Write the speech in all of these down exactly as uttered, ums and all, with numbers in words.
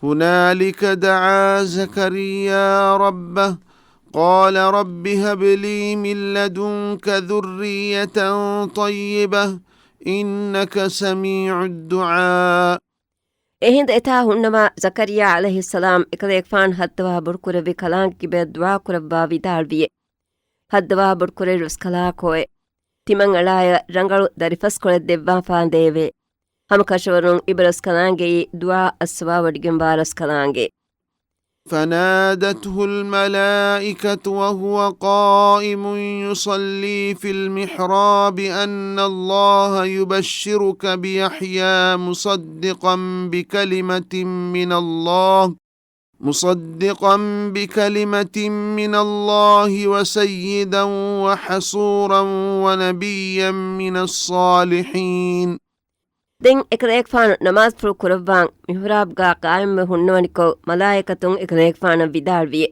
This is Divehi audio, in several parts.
هنالك دعا زكريا ربه قال رب هب لي من لدنك ذرية طيبة إنك سميع الدعاء. އެހިނދު އެތާ ހުންނަވާ ޒަކަރިޔާ ޢަލައިހިއްސަލާމް އެކަލޭގެފާނު ހައްދަވާ ބޮޑުކުރެއްވި ކަލާނގެ ކިބަޔަށް ދުޢާ ކުރައްވާ ވިދާޅުވިއެ. ހައްދަވާ ބޮޑުކުރެއްވި ރަސްކަލާކޯއެ. ތިމަން އަޅާޔަށް ރަނގަޅު ދަރިފަސްކޮޅެއް ދެއްވާފާނދޭވެ. ހަމަކަށަވަރުން އިބަރަސްކަލާނގެއީ ދުޢާ އައްސަވާވޮޑިގެންވާ ރަސްކަލާނގެ. فنادته الملائكة وهو قائم يصلي في المحراب أن الله يبشرك بيحيى مصدقا بكلمة من الله، مصدقا بكلمة من الله وسيدا وحصورا ونبيا من الصالحين. ދެން އެކަލޭގެފާނު ނަމާދުފުޅު ކުރައްވާން މިޙްރާބްގާ ޤާއިމްވެ ހުންނަވަނިކޮށް، މަލާއިކަތުން އެކަލޭގެފާނަށް ވިދާޅުވިއެ.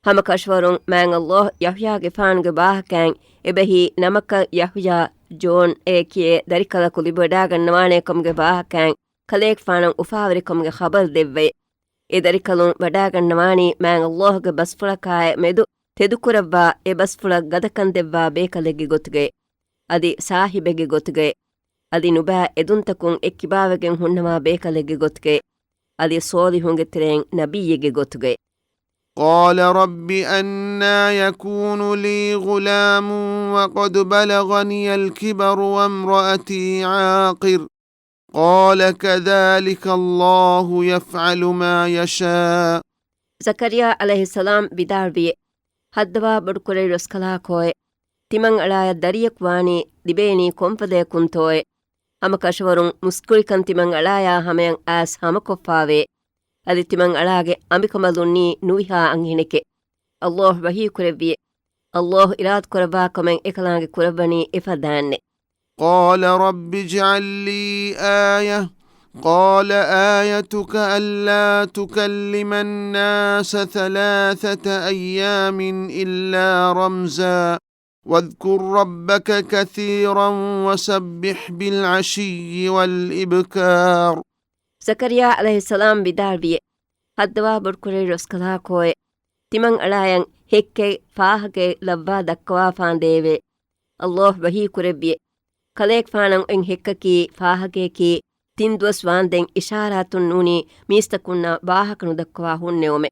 ހަމަކަށަވަރުން މާތް ﷲ ޔަޙްޔާގެފާނުގެ ވާހަކައިން އެބަހީ ނަމަކަށް ޔަޙްޔާ، ޖޯން އޭ ކިޔޭ ދަރިކަލަކު ލިބިވަޑާގަންނަވާނޭކަމުގެ ވާހަކައިން ކަލޭގެފާނަށް އުފާވެރިކަމުގެ ޚަބަރު ދެއްވައި. އެ ދަރިކަލުން ވަޑާގަންނަވާނީ މާތް ﷲގެ ބަސްފުޅަކާއި މެދު ތެދުކުރައްވާ، އެ ބަސްފުޅަށް ގަދަކަން ދެއްވާ ބޭކަލެއްގެ ގޮތުގައި. އަދި ސާހިބެއްގެ ގޮތުގައި. އަދި ނުބައި އެދުންތަކުން އެއްކިބާވެގެން ހުންނަވާ ބޭކަލެއްގެ ގޮތުގައި. އަދި ޞޯލިޙުންގެ ތެރެއިން ނަބިއްޔެއްގެ ގޮތުގައި. قال رب أنى يكون لي غلام وقد بلغني الكبر وامرأتي عاقر. قال كذلك الله يفعل ما يشاء. ޒަކަރިޔާ ޢަލައިހިއްސަލާމް ވިދާޅުވިއެ. ހައްދަވާ ބޮޑުކުރެއްވި ރަސްކަލާކޯއެ. ތިމަން އަޅާޔަށް ދަރިޔަކު ވާނީ ލިބޭނީ ކޮންފަދަޔަކުންތޯއެ؟ ހަމަކަށަވަރުން މުސްކުޅިކަން ތިމަން އަޅާޔާ ހަމަޔަށް އައިސް ހަމަކޮށްފާވޭ. އަދި ތިމަން އަޅާގެ އަނބިކަނބަލުންނީ ނުވިހާ އަންހެނެކޭ. ﷲ ވަޙީކުރެއްވިއެ. ﷲ އިރާދަކުރައްވާ ކަމެއް އެކަލާނގެ ކުރައްވަނީ އެފަދައިންނޭ. قال رب اجعل لي آية. قال آيتك ألا تكلم الناس ثلاثة أيام إلا رمزا. واذكر ربك كثيرا وسبح بالعشي والإبكار. ޒަކަރިޔާ ޢަލައިހިއްސަލާމް ވިދާޅުވިއެ. ހައްދަވާ ބޮޑުކުރެއްވި ރަސްކަލާކޯއެ. ތިމަން އަޅާޔަށް ހެއްކެއް ފާހަގައެއް ލައްވާ ދައްކަވާފާނދޭވެ. ﷲ ވަޙީކުރެއްވިއެ. ކަލޭގެފާނަށް އޮތް ހެއްކަކީ ފާހަގަޔަކީ ތިން ދުވަސް ވާންދެން އިޝާރާތުން ނޫނީ މީސްތަކުންނާ ވާހަކަ ނުދައްކަވާ ހުންނެވުމެ.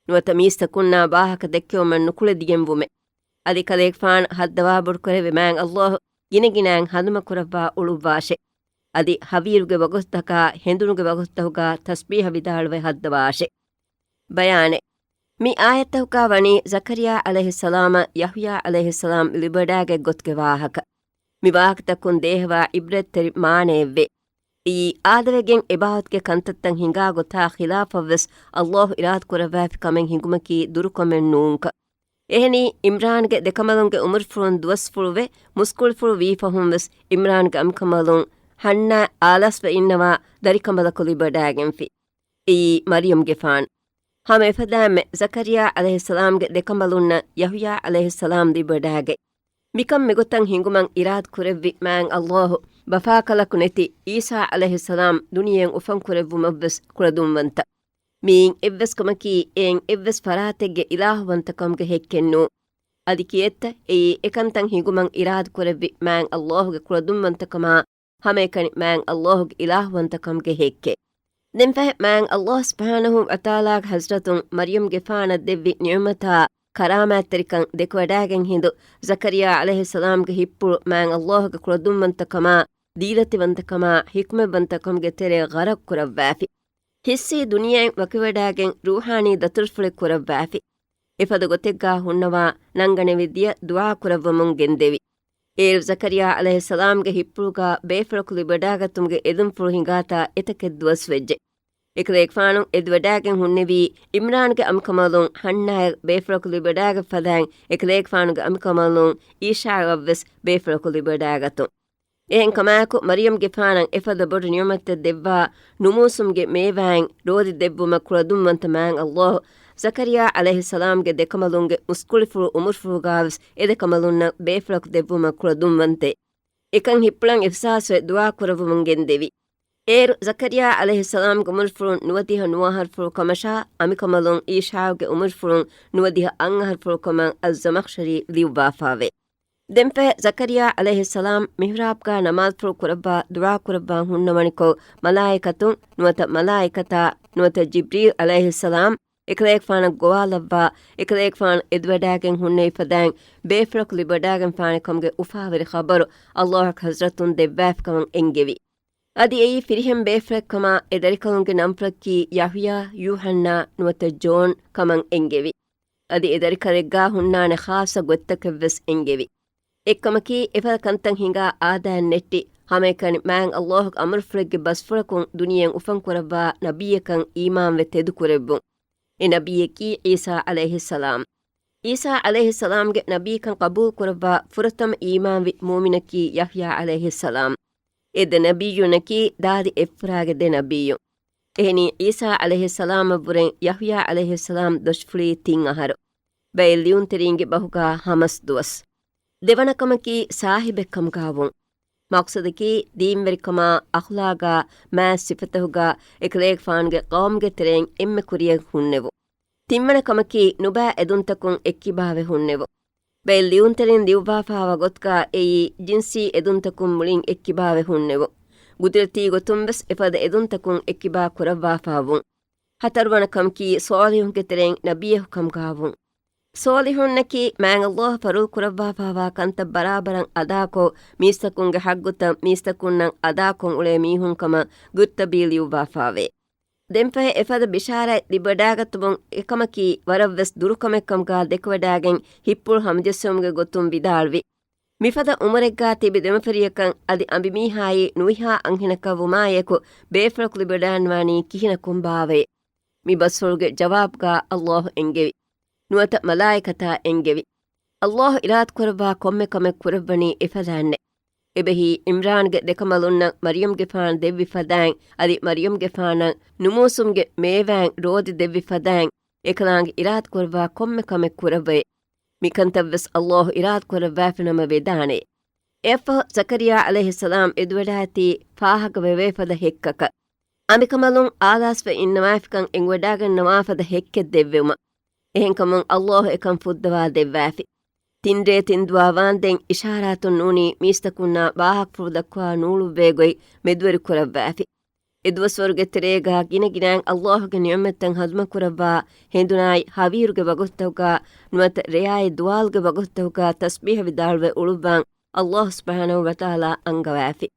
ނުވަތަ މީސްތަކުންނާ ވާހަކަ ދެއްކެވުމަށް ނުކުޅެދިގެންވުމެ. އަދި ކަލޭގެފާނު ހައްދަވާ ބޮޑުކުރެއްވި މާތް ﷲ ގިނަގިނައިން ހަނދުމަކުރައްވާ އުޅުއްވާށެ. އަދި ހަވީރުގެ ވަގުތުތަކާ ހެނދުނުގެ ވަގުތުތަކުގާ ތަސްބީޙަ ވިދާޅުވެ ހައްދަވާށެ. ބަޔާނެއް. މި އާޔަތްތަކުގާ ވަނީ ޒަކަރިޔާ ޢަލައިހިއްސަލާމަށް ޔަޙްޔާ ޢަލައިހިއްސަލާމް ލިބިވަޑާގަތް ގޮތުގެ ވާހަކަ. މި ވާހަކަތަކުން ދޭހަވާ ޢިބްރަތްތެރި މާނައެއްވޭ. އެއީ އާދަވެގެން އެބާވަތުގެ ކަންތައްތައް ހިނގާ ގޮތާ ޚިލާފަށްވެސް ﷲ އިރާދަކުރައްވާފި ކަމެއް ހިނގުމަކީ ދުރުކަމެއް ނޫންކަން. އެހެނީ، ޢިމްރާންގެ ދެކަނބަލުންގެ އުމުރުފުޅުން ދުވަސްފުޅުވެ، މުސްކުޅިފުޅު ވީފަހުންވެސް ޢިމްރާންގެ އަނބިކަނބަލުން ޙަންނާ އާލާސްވެ އިންނަވާ ދަރިކަނބަލަކު ލިބިވަޑާގެންފި. އެއީ މަރްޔަމްގެފާނު. ހަމަ އެފަދައިންމެ ޒަކަރިޔާ ޢަލައިހިއްސަލާމްގެ ދެކަނބަލުންނަށް ޔަޙްޔާ ޢަލައިހިއްސަލާމް ލިބިވަޑާގަތް. މިކަން މިގޮތަށް ހިނގުމަށް އިރާދަކުރެއްވި މާތް ﷲ ބަފާކަލަކު ނެތި ޢީސާ ޢަލައިހިއްސަލާމް ދުނިޔެއަށް އުފަންކުރެއްވުމަށްވެސް ކުޅަދުންވަންތަ. މިއިން އެއްވެސް ކަމަކީ އެއިން އެއްވެސް ފަރާތެއްގެ އިލާހުވަންތަކަމުގެ ހެއްކެއް ނޫން. އަދި ކިއެއްތަ އެއީ އެކަންތައް ހިނގުމަށް އިރާދަކުރެއްވި މާތް ﷲގެ ކުޅަދުންވަންތަކަމާ ހަމައެކަނި މާތް ﷲގެ އިލާހުވަންތަކަމުގެ ހެއްކެއް. ދެންފަހެ މާތް ﷲ ސުބްޙާނަހޫ ވަތަޢާލާގެ ޙަޟްރަތުން މަރްޔަމްގެފާނަށް ދެއްވި ނިޢުމަތާ ކަރާމާތްތެރިކަން ދެކެވަޑާގެން ހިނދު ޒަކަރިޔާ ޢަލައިހިއްސަލާމްގެ ހިތްޕުޅު މާތް ﷲގެ ކުޅަދުންވަންތަކަމާ ދީލަތިވަންތަކަމާ ޙިކްމަތްވަންތަކަމުގެ ތެރޭ ޣަރަޤު ކުރައްވާފި. ޙިއްސީ ދުނިޔެއިން ވަކިވެވަޑާގެން ރޫޙާނީ ދަތުރުފުޅެއް ކުރައްވާފި. އެފަދަ ގޮތެއްގާ ހުންނަވާ ނަންގަނެވި ދިޔަ ދުޢާ ކުރައްވަމުން ގެންދެވި. އޭރު ޒަކަރިޔާ ޢަލައިހިއްސަލާމްގެ ހިއްޕުޅުގާ ބޭފުޅަކު ލިބިވަޑާގަތުމުގެ އެދުންފުޅު ހިނގާތާ އެތަކެއް ދުވަސް ވެއްޖެ. އެކަލޭގެފާނު އެދިވަޑާގެން ހުންނެވީ ޢިމްރާންގެ އަނބިކަނބަލުން ޙަންނާޔަށް ބޭފުޅަކު ލިބިވަޑާގަތް ފަދައިން އެކަލޭގެފާނުގެ އަނބިކަނބަލުން އީޝާއަށްވެސް ބޭފުޅަކު ލިބިވަޑާގަތުން. އެހެން ކަމާއެކު، މަރްޔަމްގެފާނަށް އެފަދަ ބޮޑު ނިޢުމަތެއް ދެއްވާ ނުމޫސުމްގެ މޭވާއިން ރޯދި ދެއްވުމަށް ކުޅަދުންވަންތަ މާތް ﷲ، ޒަކަރިޔާ ޢަލައިހިއްސަލާމްގެ ދެކަނބަލުންގެ މުސްކުޅިފުޅު އުމުރުފުޅުގާވެސް އެދެކަނބަލުންނަށް ބޭފުޅަކު ދެއްވުމަށް ކުޅަދުންވަންތޭ. އެކަން ހިއްޕުޅަން އިޙްސާސްވެ ދުޢާ ކުރައްވަމުން ގެންދެވި. އޭރު ޒަކަރިޔާ ޢަލައިހިއްސަލާމްގެ އުމުރުފުޅުން ނުވަދިހަ ނުވައަހަރުފުޅު ކަމަށާ، އަނބިކަނބަލުން އީޝާގެ އުމުރުފުޅުން ނުވަދިހަ އަށްއަހަރުފުޅު ކަމަށް އައްޒަމަޚްޝަރީ ލިޔުއްވާފާވޭ. ދެންފަހެ ޒަކަރިޔާ ޢަލައިހިއްސަލާމް މިޙްރާބްގާ ނަމާދުފުޅު ކުރައްވާ ދުޢާ ކުރައްވާ ހުންނަވަނިކޮށް، މަލާއިކަތުން ނުވަތަ މަލާއިކަތާ ނުވަތަ ޖިބްރީލް ޢަލައިހިއްސަލާމް އެކަލޭގެފާނަށް ގޮވާލައްވާ، އެކަލޭގެފާނު އެދުވަޑާގެން ހުންނެވި ފަދައިން ބޭފުޅަކު ލިބިވަޑާގެންފާނެ ކަމުގެ އުފާވެރި ޚަބަރު ﷲ ޙަޟްރަތުން ދެއްވާފިކަމަށް އެންގެވި. އަދި އެއީ ފިރިހެން ބޭފުޅެއްކަމާ، އެ ދަރިކަލުންގެ ނަންފުޅަކީ ޔަޙްޔާ، ޔޫޙަންނާ ނުވަތަ ޖޯން ކަމަށް އެންގެވި. އަދި އެ ދަރިކަލެއްގާ ހުންނާނެ ޚާއްޞަ ގޮތްތަކެއްވެސް އެންގެވި. އެއްކަމަކީ، އެފަދަ ކަންތައް ހިނގާ އާދައިން ނެއްޓި، ހަމައެކަނި މާތް ﷲ ގެ އަމުރުފުޅެއްގެ ބަސްފުޅަކުން ދުނިޔެއަށް އުފަންކުރައްވާ ނަބިއްޔަކަށް އީމާންވެ ތެދުކުރެއްވުން. އެ ނަބިއްޔަކީ ޢީސާ ޢަލައިހިއްސަލާމް. ޢީސާ ޢަލައިހިއްސަލާމްގެ ނަބީކަން ޤަބޫލުކުރައްވާ ފުރަތަމަ އީމާންވި މުއުމިނަކީ ޔަޙްޔާ ޢަލައިހިއްސަލާމް. އެ ދެ ނަބިއްޔުންނަކީ ދާދި އެއްފުރާގެ ދެ ނަބިއްޔުން. އެހެނީ، ޢީސާ ޢަލައިހިއްސަލާމަށްވުރެން ޔަޙްޔާ ޢަލައިހިއްސަލާމް ދޮށްފުޅީ ތިން އަހަރު. ބައެއް ލިޔުންތެރީންގެ ބަހުގާ ހަމަސް ދުވަސް. ދެވަނަ ކަމަކީ ސާހިބެއްކަމުގާވުން. މަޤްޞަދަކީ ދީންވެރިކަމާ، އަޚްލާގާ، މާތް ސިފަތަކުގާ އެކަލޭގެފާނުގެ ޤައުމުގެ ތެރެއިން އެންމެ ކުރިޔަށް ހުންނެވުން. ތިންވަނަ ކަމަކީ ނުބައި އެދުންތަކުން އެއްކިބާވެ ހުންނެވުން. ބައެއް ލިޔުންތެރިން ލިޔުއްވާފާވާ ގޮތުގާ އެއީ ޖިންސީ އެދުންތަކުން މުޅިން އެއްކިބާވެ ހުންނެވުން. ގުދުރަތީ ގޮތުންވެސް އެފަދަ އެދުންތަކުން އެއްކިބާ ކުރައްވާފާވުން. ހަތަރުވަނަ ކަމަކީ ޞާލިޙުންގެ ތެރެއިން ނަބިއްޔަކު ކަމުގާވުން. ޞާލިޙުންނަކީ މާތް ﷲ ފަރުޟު ކުރައްވާފާވާ ކަންތައް ބަރާބަރަށް އަދާކޮށް، މީސްތަކުންގެ ޙައްޤުތައް މީސްތަކުންނަށް އަދާކޮށް އުޅޭ މީހުން ކަމަށް ޤުރްޠުބީ ލިޔުއްވާފާވޭ. ދެންފަހެ އެފަދަ ބިޝާރަތް ލިބިވަޑާގަތުމުން އެކަމަކީ ވަރަށްވެސް ދުރުކަމެއްކަމުގާ ދެކިވަޑާގެން ހިތްޕުޅު ހަމަޖެއްސުމުގެ ގޮތުން ވިދާޅުވި. މިފަދަ އުމުރެއްގާ ތިބި ދެމަފިރިޔަކަށް އަދި އަނބިމީހާއީ ނުވިހާ އަންހެނަކަށްވުމާއެކު ބޭފުޅަކު ލިބިވަޑާންވާނީ ކިހިނަކުންބާވައޭ؟ މި ބަސްފުޅުގެ ޖަވާބުގާ ﷲ އެންގެވި. ނުވަތަ މަލާއިކަތާ އެންގެވި. ﷲ އިރާދަކުރައްވާ ކޮންމެ ކަމެއް ކުރައްވަނީ އެފަދައިންނޭ. އެބަހީ، ޢިމްރާންގެ ދެކަނބަލުންނަށް މަރްޔަމްގެފާނު ދެއްވި ފަދައިން، އަދި މަރްޔަމްގެފާނަށް ނުމޫސުމްގެ މޭވާއިން ރޯދި ދެއްވި ފަދައިން، އެކަލާނގެ އިރާދަކުރައްވާ ކޮންމެ ކަމެއް ކުރައްވައޭ. މިކަންތައްވެސް ﷲ އިރާދަކުރައްވާފިނަމަ ވެދާނެ. އެއަށްފަހު ޒަކަރިޔާ ޢަލައިހިއްސަލާމް އެދުވަޑާތީ ފާހަގަވެވޭ ފަދަ ހެއްކަކަށް. އަނބިކަނބަލުން އާލާސްވެ އިންނަވާފިކަން އެނގިވަޑާގަންނަވާ ފަދަ ހެއްކެއް ދެއްވެވުމަށް. އެހެންކަމުން ﷲ އެކަން ފުއްދަވާ ދެއްވާފި. ތިން ރޭ ތިން ދުވާ ވާންދެން އިޝާރާތުން ނޫނީ މީސްތަކުންނާ ވާހަކަފުޅު ދައްކަވާ ނޫޅުއްވޭ ގޮތް މެދުވެރި ކުރައްވާފި. އެ ދުވަސްވަރުގެ ތެރޭގާ ގިނަގިނައިން ﷲ ގެ ނިޢުމަތްތައް ހަނދުމަކުރައްވާ ހެނދުނާއި ހަވީރުގެ ވަގުތުތަކުގާ ނުވަތަ ރެޔާއި ދުވާލުގެ ވަގުތުތަކުގާ ތަސްބީޙަ ވިދާޅުވެ އުޅުއްވާން ﷲ ސުބްޙާނަހޫ ވަތަޢާލާ އަންގަވާފި.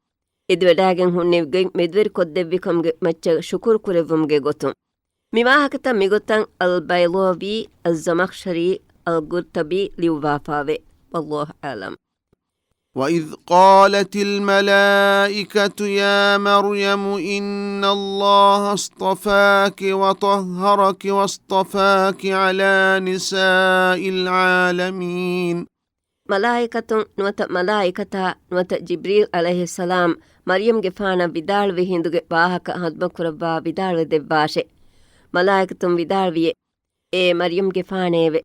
އެދިވަޑާގެން ހުންނެވި ގޮތް މެދުވެރިކޮށްދެއްވިކަމުގެ މައްޗަށް ޝުކުރު ކުރެއްވުމުގެ ގޮތުން. މި ވާހަކަތައް މިގޮތަށް އަލްބައިޟާވީ، އައްޒަމަޚްޝަރީ، އަލްގުރްޠަބީ ލިޔުއްވާފާވޭ. ވައްލާހު އަޢްލަމް. وإذ قالت الملائكة يا مريم إن الله اصطفاك وطهرك واصطفاك على نساء العالمين. މަލާއިކަތުން ނުވަތަ މަލާއިކަތާ ނުވަތަ ޖިބްރީލް ޢަލައިހިއްސަލާމް މަރްޔަމްގެފާނަށް ވިދާޅުވި ހިނދުގެ ވާހަކަ ހަނދުމަކުރައްވާ ވިދާޅުވެ ދެއްވާށޭ. މަލާއިކަތުން ވިދާޅުވިއޭ، އޭ މަރްޔަމްގެފާނޭވެ!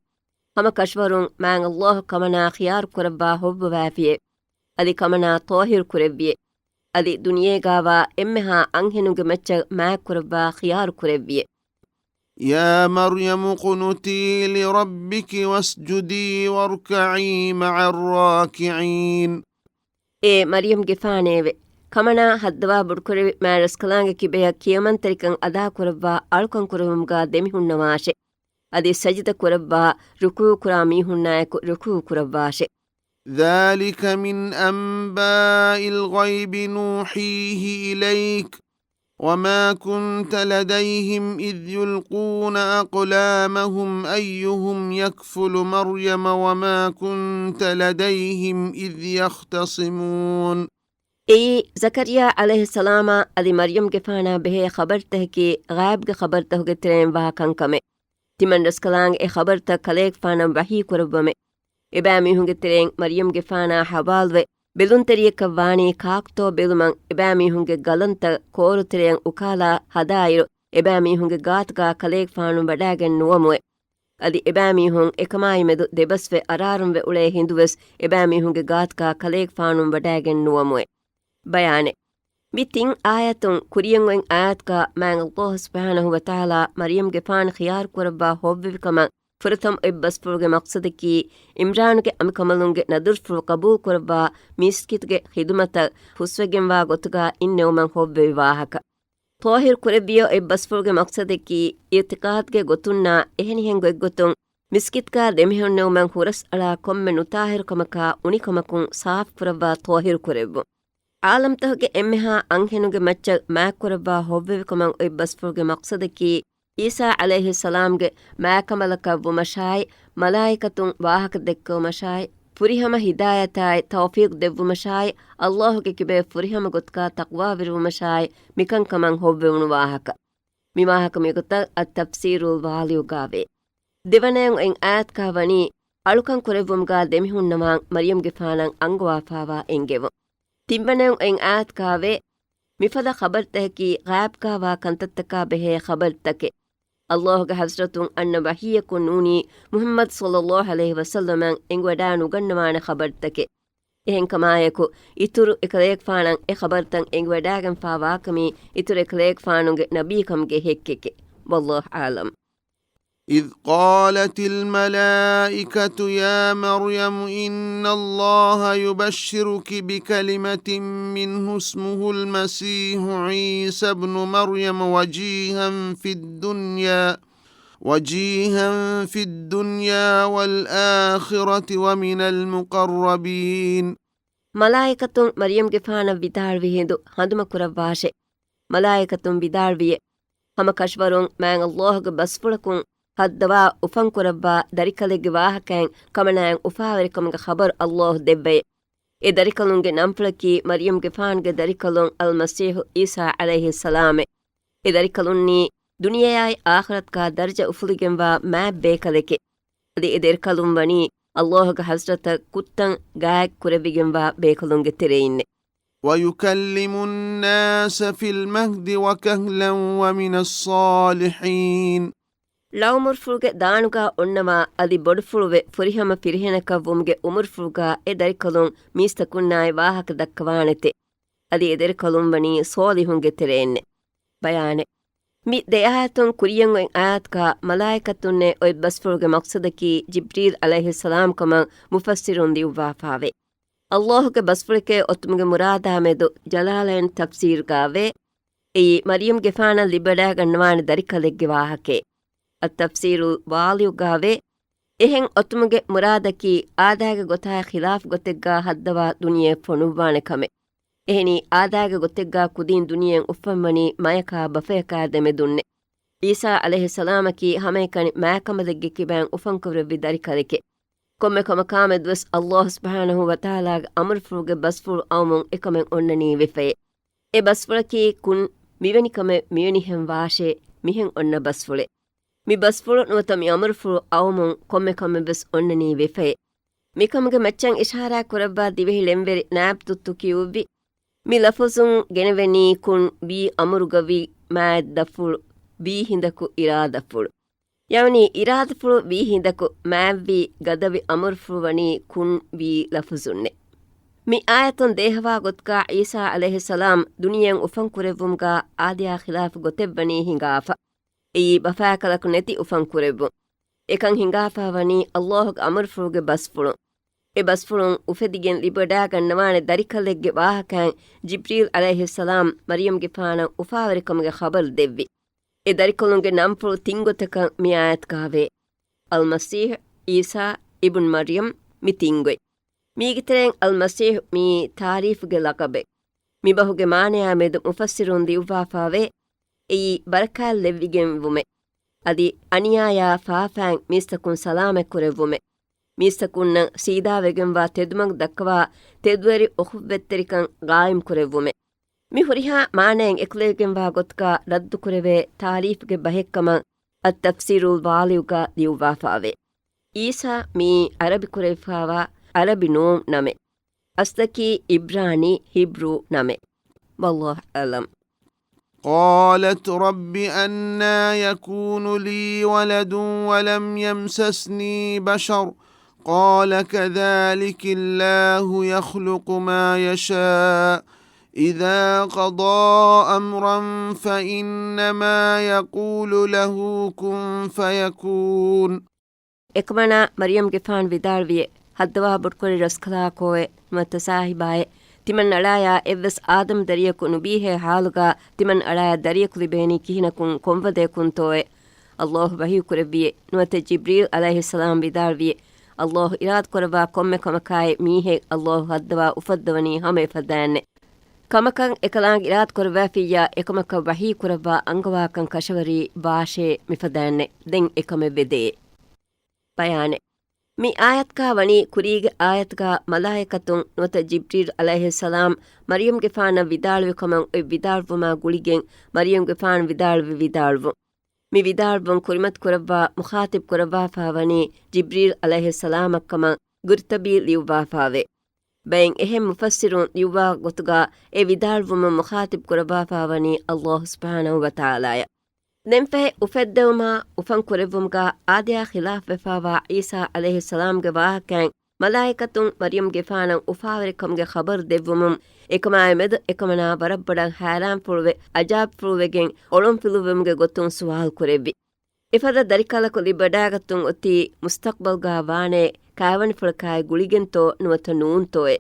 ހަމަ ކަށަވަރުން މާތް ﷲ ކަމަނާ ޚިޔާރު ކުރައްވާ ހޮއްވަވާފިއޭ. އަދި ކަމަނާ ޠާހިރު ކުރެއްވިއޭ. އަދި ދުނިޔޭގާވާ އެންމެހާ އަންހެނުންގެ މައްޗަށް މާތް ކުރައްވާ ޚިޔާރު ކުރެއްވިއޭ. يا مريم اقنتي لربك واسجدي واركعي مع الراكعين. އޭ މަރްޔަމްގެފާނޭވެ! ކަމަނާ ހައްދަވާ ބޮޑުކުރެވި މާތް ރަސްކަލާނގެ ކިބަޔަށް ކިޔަމަންތެރިކަން އަދާކުރައްވާ އަޅުކަން ކުރެވުމުގާ ދެމިހުންނަވާށޭ. އަދި ސަޖިދަ ކުރައްވާ، ރުކޫޢު ކުރާ މީހުންނާއެކު ރުކޫޢު ކުރައްވާށޭ. ذلك من أنباء الغيب نوحيه إليك وما كنت لديهم إذ يلقون أقلامهم أيهم يكفل مريم وما كنت لديهم إذ يختصمون. އެއީ، ޒަކަރިޔާ ޢަލައިހިއްސަލާމާ އަދި މަރްޔަމްގެފާނާ ބެހޭ ޚަބަރުތަކަކީ، ޣައިބްގެ ޚަބަރުތަކުގެ ތެރެއިން ވާ ކަންކަމެއް. ތިމަން ރަސްކަލާނގެ އެ ޚަބަރުތައް ކަލޭގެފާނަށް ވަޙީ ކުރައްވަމެ. އެބައިމީހުންގެ ތެރެއިން މަރްޔަމްގެފާނާ ޙަވާލުވެ، ބެލުންތެރިޔަކަށް ވާނީ ކާކުތޯ ބެލުމަށް އެބައިމީހުންގެ ގަލަންތައް ކޯރުތެރެއަށް އުކާލާ ހަދާއިރު، އެބައިމީހުންގެ ގާތުގާ ކަލޭގެފާނު ވަޑާގެން ނުވަމުވެ. އަދި އެބައިމީހުން އެކަމާއިމެދު ދެބަސްވެ އަރާރުންވެ އުޅޭ ހިނދުވެސް އެބައިމީހުންގެ ގާތުގާ ކަލޭގެފާނު ވަޑާގެން ނުވަމުވެ. ބަޔާނެއް. މި ތިން އާޔަތުން ކުރިޔަށް އޮތް އާޔަތުގަ މާތް ﷲ ސުބްޙާނަހޫ ވަތަޢާލާ މަރްޔަމްގެފާނު ޚިޔާރު ކުރައްވާ ހޮއްވެވިކަމަށް ފުރަތަމަ އޮތް ބަސްފުޅުގެ މަޤްޞަދަކީ އިމްރާނުގެ އަނބިކަނބަލުންގެ ނަދުރުފުޅު ޤަބޫލު ކުރައްވާ މިސްކިތުގެ ޚިދުމަތަށް ހުސްވެގެންވާ ގޮތުގަ އިންނެވުމަށް ހޮއްވެވި ވާހަކަ. ޠާހިރު ކުރެއްވިޔޯ އޮތް ބަސްފުޅުގެ މަޤްޞަދަކީ އިޢުތިޤާދުގެ ގޮތުންނާ އެހެނިހެން ގޮތްގޮތުން މިސްކިތުގަ ދެމިހުންނެވުމަށް ހުރަސްއަޅާ ކޮންމެ ނުޠާހިރުކަމަކާ އުނިކަމަކުން ސާފުކުރައްވާ ޠާހިރު ކުރެއްވުން. ޢާލަމްތަކުގެ އެންމެހާ އަންހެނުންގެ މައްޗަށް މާތްކުރައްވާ ހޮއްވެވިކަމަށް އޮތް ބަސްފުޅުގެ މަޤްޞަދަކީ، ޢީސާ ޢަލައިހިއްސަލާމްގެ މާތްކަނބަލަކަށް ވުމަށާއި، މަލާއިކަތުން ވާހަކަ ދެއްކެވުމަށާއި، ފުރިހަމަ ހިދާޔަތާއި ތައުފީޤު ދެއްވުމަށާއި، ﷲގެ ކިބައިން ފުރިހަމަ ގޮތަކަށް ތަޤްވާވެރިވުމަށާއި، މިކަންކަމަށް ހޮއްވެވުނު ވާހަކަ. މި ވާހަކަ މިގޮތަށް އައްތަފްސީރުލް ވާލިއުގާވޭ. ދެވަނަޔަށް އޮތް އާޔަތުގާ ވަނީ، އަޅުކަން ކުރެއްވުމުގާ ދެމިހުންނަމާ މަރްޔަމްގެފާނަށް އަންގަވާފާވާ އެންގެވުން. ތިންވަނަޔަށް އޮތް އާޔަތުގާވޭ، މިފަދަ ޚަބަރުތަކަކީ ޣައިބުގާވާ ކަންތައްތަކާ ބެހޭ ޚަބަރުތަކެއް. ﷲގެ ޙަޟްރަތުން އަންނަ ވަޙީއަކުން ނޫނީ މުޙައްމަދު ޞައްލައްލާހު ޢަލައިހި ވަސައްލަމަށް އެނގިވަޑާ ނުގަންނަވާނެ ޚަބަރުތަކެއް. އެހެންކަމާއެކު، އިތުރު އެކަލޭގެފާނަށް އެ ޚަބަރުތައް އެނގިވަޑާގެންފާވާކަމީ އިތުރު އެކަލޭގެފާނުގެ ނަބީކަމުގެ ހެއްކެކޭ. ވައްލާހު އަޢްލަމް. إذ قالت الملائكة يا مريم إن الله يبشرك بكلمة منه اسمه المسيح عيسى ابن مريم وجيها في الدنيا، وجيها في الدنيا والآخرة ومن المقربين. މަލާއިކަތުން މަރްޔަމްގެފާނަށް ވިދާޅުވި ހިނދު ހަނދުމަކުރައްވާށޭ. މަލާއިކަތުން ވިދާޅުވިއޭ، ހަމަ ކަށަވަރުން މާތް ﷲގެ ބަސްފުޅަކުން ހައްދަވާ އުފަންކުރައްވާ ދަރިކަލެއްގެ ވާހަކައިން ކަމަނާއިން އުފާވެރިކަމުގެ ޚަބަރު ﷲ ދެއްވައޭ. އެ ދަރިކަލުންގެ ނަންފުޅަކީ މަރްޔަމްގެފާނުގެ ދަރިކަލުން އަލްމަސީޙު ޢީސާ ޢަލައިހިއްސަލާމޭ. އެ ދަރިކަލުންނީ ދުނިޔެއާއި އާޚިރަތުގާ ދަރަޖަ އުފުލިގެންވާ މާތް ބޭކަލެކޭ. އަދި އެ ދަރިކަލުން ވަނީ ﷲގެ ޙަޟްރަތަށް ކުށްތައް ގާތް ކުރެވިގެންވާ ބޭކަލުންގެ ތެރެއިންނޭ. ويكلم الناس في المهد وكهلا ومن الصالحين. ޅައުމުރުފުޅުގެ ދާނުގާ އޮންނަވާ އަދި ބޮޑުފުޅުވެ ފުރިހަމަ ފިރިހެނަކަށް ވުމުގެ އުމުރުފުޅުގާ އެ ދަރިކަލުން މީސްތަކުންނާއި ވާހަކަ ދައްކަވާނެތެ. އަދި އެ ދަރިކަލުން ވަނީ ޞާލިޙުންގެ ތެރެއިންނެ. ބަޔާނެ. މި ދެ އާޔަތުން ކުރިޔަށް އޮތް އާޔަތުގާ މަލާއިކަތުންނޭ އޮތް ބަސްފުޅުގެ މަޤްޞަދަކީ ޖިބްރީލް ޢަލައިހިއްސަލާމް ކަމަށް މުފައްސިރުން ލިޔުއްވާފާވޭ. ﷲގެ ބަސްފުޅެކޭ އޮތުމުގެ މުރާދާ މެދު ޖަލާލައިން ތަފްސީރުގާވޭ. އެއީ މަރްޔަމްގެފާނަށް ލިބިވަޑާގަންނަވާނެ ދަރިކަލެއްގެ ވާހަކައެއް. އައްތަފްސީރުލް ވާލިއުގާވޭ. އެހެން އޮތުމުގެ މުރާދަކީ އާދައިގެ ގޮތާއި ޚިލާފު ގޮތެއްގާ ހައްދަވާ ދުނިޔެއަށް ފޮނުއްވާނެ ކަމެއް. އެހެނީ އާދައިގެ ގޮތެއްގާ ކުދީން ދުނިޔެއަށް އުފަންވަނީ މަޔަކާ ބަފަޔަކާ ދެމެދުންނެ. ޢީސާ ޢަލައިހިއްސަލާމަކީ ހަމައެކަނި މާތްކަނބަލެއްގެ ކިބައިން އުފަންކުރެއްވި ދަރިކަލެކެ. ކޮންމެ ކަމަކާމެދުވެސް ﷲ ސުބްޙާނަހޫ ވަތަޢާލާގެ އަމުރުފުޅުގެ ބަސްފުޅު އައުމުން އެކަމެއް އޮންނަނީ ވެފައޭ. އެ ބަސްފުޅަކީ ކުން މިވެނި ކަމެއް މިވެނިހެން ވާށޭ މިހެން އޮންނަ ބަސްފުޅެއް. މި ބަސްފުޅު ނުވަތަ މި އަމުރުފުޅު އައުމުން ކޮންމެ ކަމެއްވެސް އޮންނަނީ ވެފައޭ. މިކަމުގެ މައްޗަށް އިޝާރާތް ކުރައްވާ ދިވެހި ޅެންވެރި ނާއިބް ދުއްތު ކިޔުއްވި، މި ލަފުޒުން ގެނެވެނީ ކުން ވީ އަމުރުގަވީ މާތް ދަފުޅު ވީ ހިނދަކު އިރާދަފުޅު. ޔަޢުނީ އިރާދަފުޅު ވީ ހިނދަކު މާތްވީ ގަދަވި އަމުރުފުޅު ވަނީ ކުން ވީ ލަފުޒުންނެ. މި އާޔަތުން ދޭހަވާ ގޮތުގާ ޢީސާ ޢަލައިހިއްސަލާމް ދުނިޔެއަށް އުފަން ކުރެއްވުމުގާ އާދަޔާ ޚިލާފު ގޮތެއްވަނީ ހިނގާފަ. އެއީ ބަފާކަލަކު ނެތި އުފަން ކުރެއްވުން. އެކަން ހިނގާފާ ވަނީ ﷲގެ އަމުރުފުޅުގެ ބަސްފުޅުން. އެ ބަސްފުޅުން އުފެދިގެން ލިބިވަޑާގަންނަވާނެ ދަރިކަލެއްގެ ވާހަކައިން ޖިބްރީލް ޢަލައިހިއްސަލާމް މަރްޔަމްގެފާނަށް އުފާވެރިކަމުގެ ޚަބަރު ދެއްވި. އެ ދަރިކަލުންގެ ނަންފުޅު ތިން ގޮތަކަށް މި އާޔަތުގާވޭ. އަލްމަސީޙް، ޢީސާ، އިބްނު މަރްޔަމް، މި ތިން ގޮތް. މީގެތެރެއިން އަލްމަސީޙް މީ ތާރީފުގެ ލަޤަބެއް. މި ބަހުގެ މާނަޔާ މެދު މުފައްސިރުން ލިޔުއްވާފާވޭ، އެއީ ބަރަކާތް ލެއްވިގެން ވުމެއް. އަދި އަނިޔާޔާ ފާފައިން މީސްތަކުން ސަލާމަތް ކުރެއްވުމެއް. މީސްތަކުންނަށް ސީދާވެގެންވާ ތެދުމަގު ދައްކަވާ ތެދުވެރި އުޚުއްވަތްތެރިކަން ގާއިމް ކުރެއްވުމެއް. މި ހުރިހާ މާނައިން އެކުލެވިގެންވާ ގޮތުގާ ރައްދުކުރެވޭ ތާރީފުގެ ބަހެއްކަމަށް އައްތަފްސީރުލް ވާލިއުގާ ލިޔުއްވާފާވޭ. ޢީސާ މީ ޢަރަބި ކުރެވިފާވާ ޢަރަބި ނޫން ނަމެއް. އަސްލަކީ ޢިބްރާނީ، ހިބްރޫ، ނަމެއް. ވައްލާހު އަޢްލަމް. قالت رب أنى يكون لي ولد ولم يمسسني بشر قال كذلك الله يخلق ما يشاء إذا قضى أمرا فإنما يقول له كن فيكون. އެކަމަނާ މަރްޔަމްގެފާނު ވިދާޅުވިއޭ، ހައްދަވާ ބޮޑުކުރި ރަސްކަލާކޯއޭ، ނުވަތަ ސާހިބާއޭ، ތިމަން އަޅާޔާ އެއްވެސް އާދަމް ދަރިޔަކު ނުބީހޭ ހާލުގާ ތިމަން އަޅާޔަށް ދަރިޔަކު ލިބޭނީ ކިހިނަކުން ކޮންފަދަޔަކުންތޯއޭ؟ އައްލާހު ވަޙީކުރެއްވިއޭ، ނުވަތަ ޖިބްރީލް ޢަލައިހިއްސަލާމް ވިދާޅުވިއޭ، އައްލާހު އިރާދަކުރައްވާ ކޮންމެ ކަމަކާއި މީހެއް އައްލާހު ހައްދަވާ އުފައްދަވަނީ ހަމަ އެފަދައިންނޭ. ކަމަކަށް އެކަލާނގެ އިރާދަކުރައްވާފިއްޔާ އެކަމަކަށް ވަޙީކުރައްވާ އަންގަވާކަން ކަށަވަރީ ވާށޭ މިފަދައިންނޭ. ދެން އެކަމެއް ވެދޭ. ބަޔާނެއް. މި އާޔަތުގާ ވަނީ ކުރީގެ އާޔަތުގާ މަލާއިކަތުން ނުވަތަ ޖިބްރީލް ޢަލައިހިއްސަލާމް މަރްޔަމްގެފާނަށް ވިދާޅުވި ކަމަށް އޮތް ވިދާޅުވުމާ ގުޅިގެން މަރްޔަމްގެފާނު ވިދާޅުވި ވިދާޅުވުން. މި ވިދާޅުވުން ކުރިމަތި ކުރައްވާ މުޚާޠިބް ކުރައްވާފާ ވަނީ ޖިބްރީލް ޢަލައިހިއްސަލާމަށް ކަމަށް ގުރްޠަބީ ލިޔުއްވާފާވޭ. ބައެއް އެހެން މުފައްސިރުން ލިޔުއްވާ ގޮތުގާ އެ ވިދާޅުވުމުން މުޚާޠިބް ކުރައްވާފާ ވަނީ އައްލާހު ސުބްޙާނަހު ވަތަޢާލާޔަށް. ދެންފަހެ އުފެއްދެވުމާ އުފަން ކުރެއްވުމުގާ އާދަޔާ ޚިލާފްވެފާވާ ޢީސާ ޢަލައިހިއްސަލާމްގެ ވާހަކައިން މަލާއިކަތުން މަރްޔަމްގެފާނަށް އުފާވެރިކަމުގެ ޚަބަރު ދެއްވުމުން އެކަމާއި މެދު އެކަމަނާ ވަރަށް ބޮޑަށް ހައިރާންފުޅުވެ، އަޖާބްފުޅުވެގެން އޮޅުންފިލުއްވުމުގެ ގޮތުން ސުވާލު ކުރެއްވި. އެފަދަ ދަރިކަލަކު ލިބިވަޑާގަތުން އޮތީ މުސްތަޤްބަލްގާ ވާނޭ ކާވެނިފުޅަކާއި ގުޅިގެންތޯ ނުވަތަ ނޫންތޯއޭ؟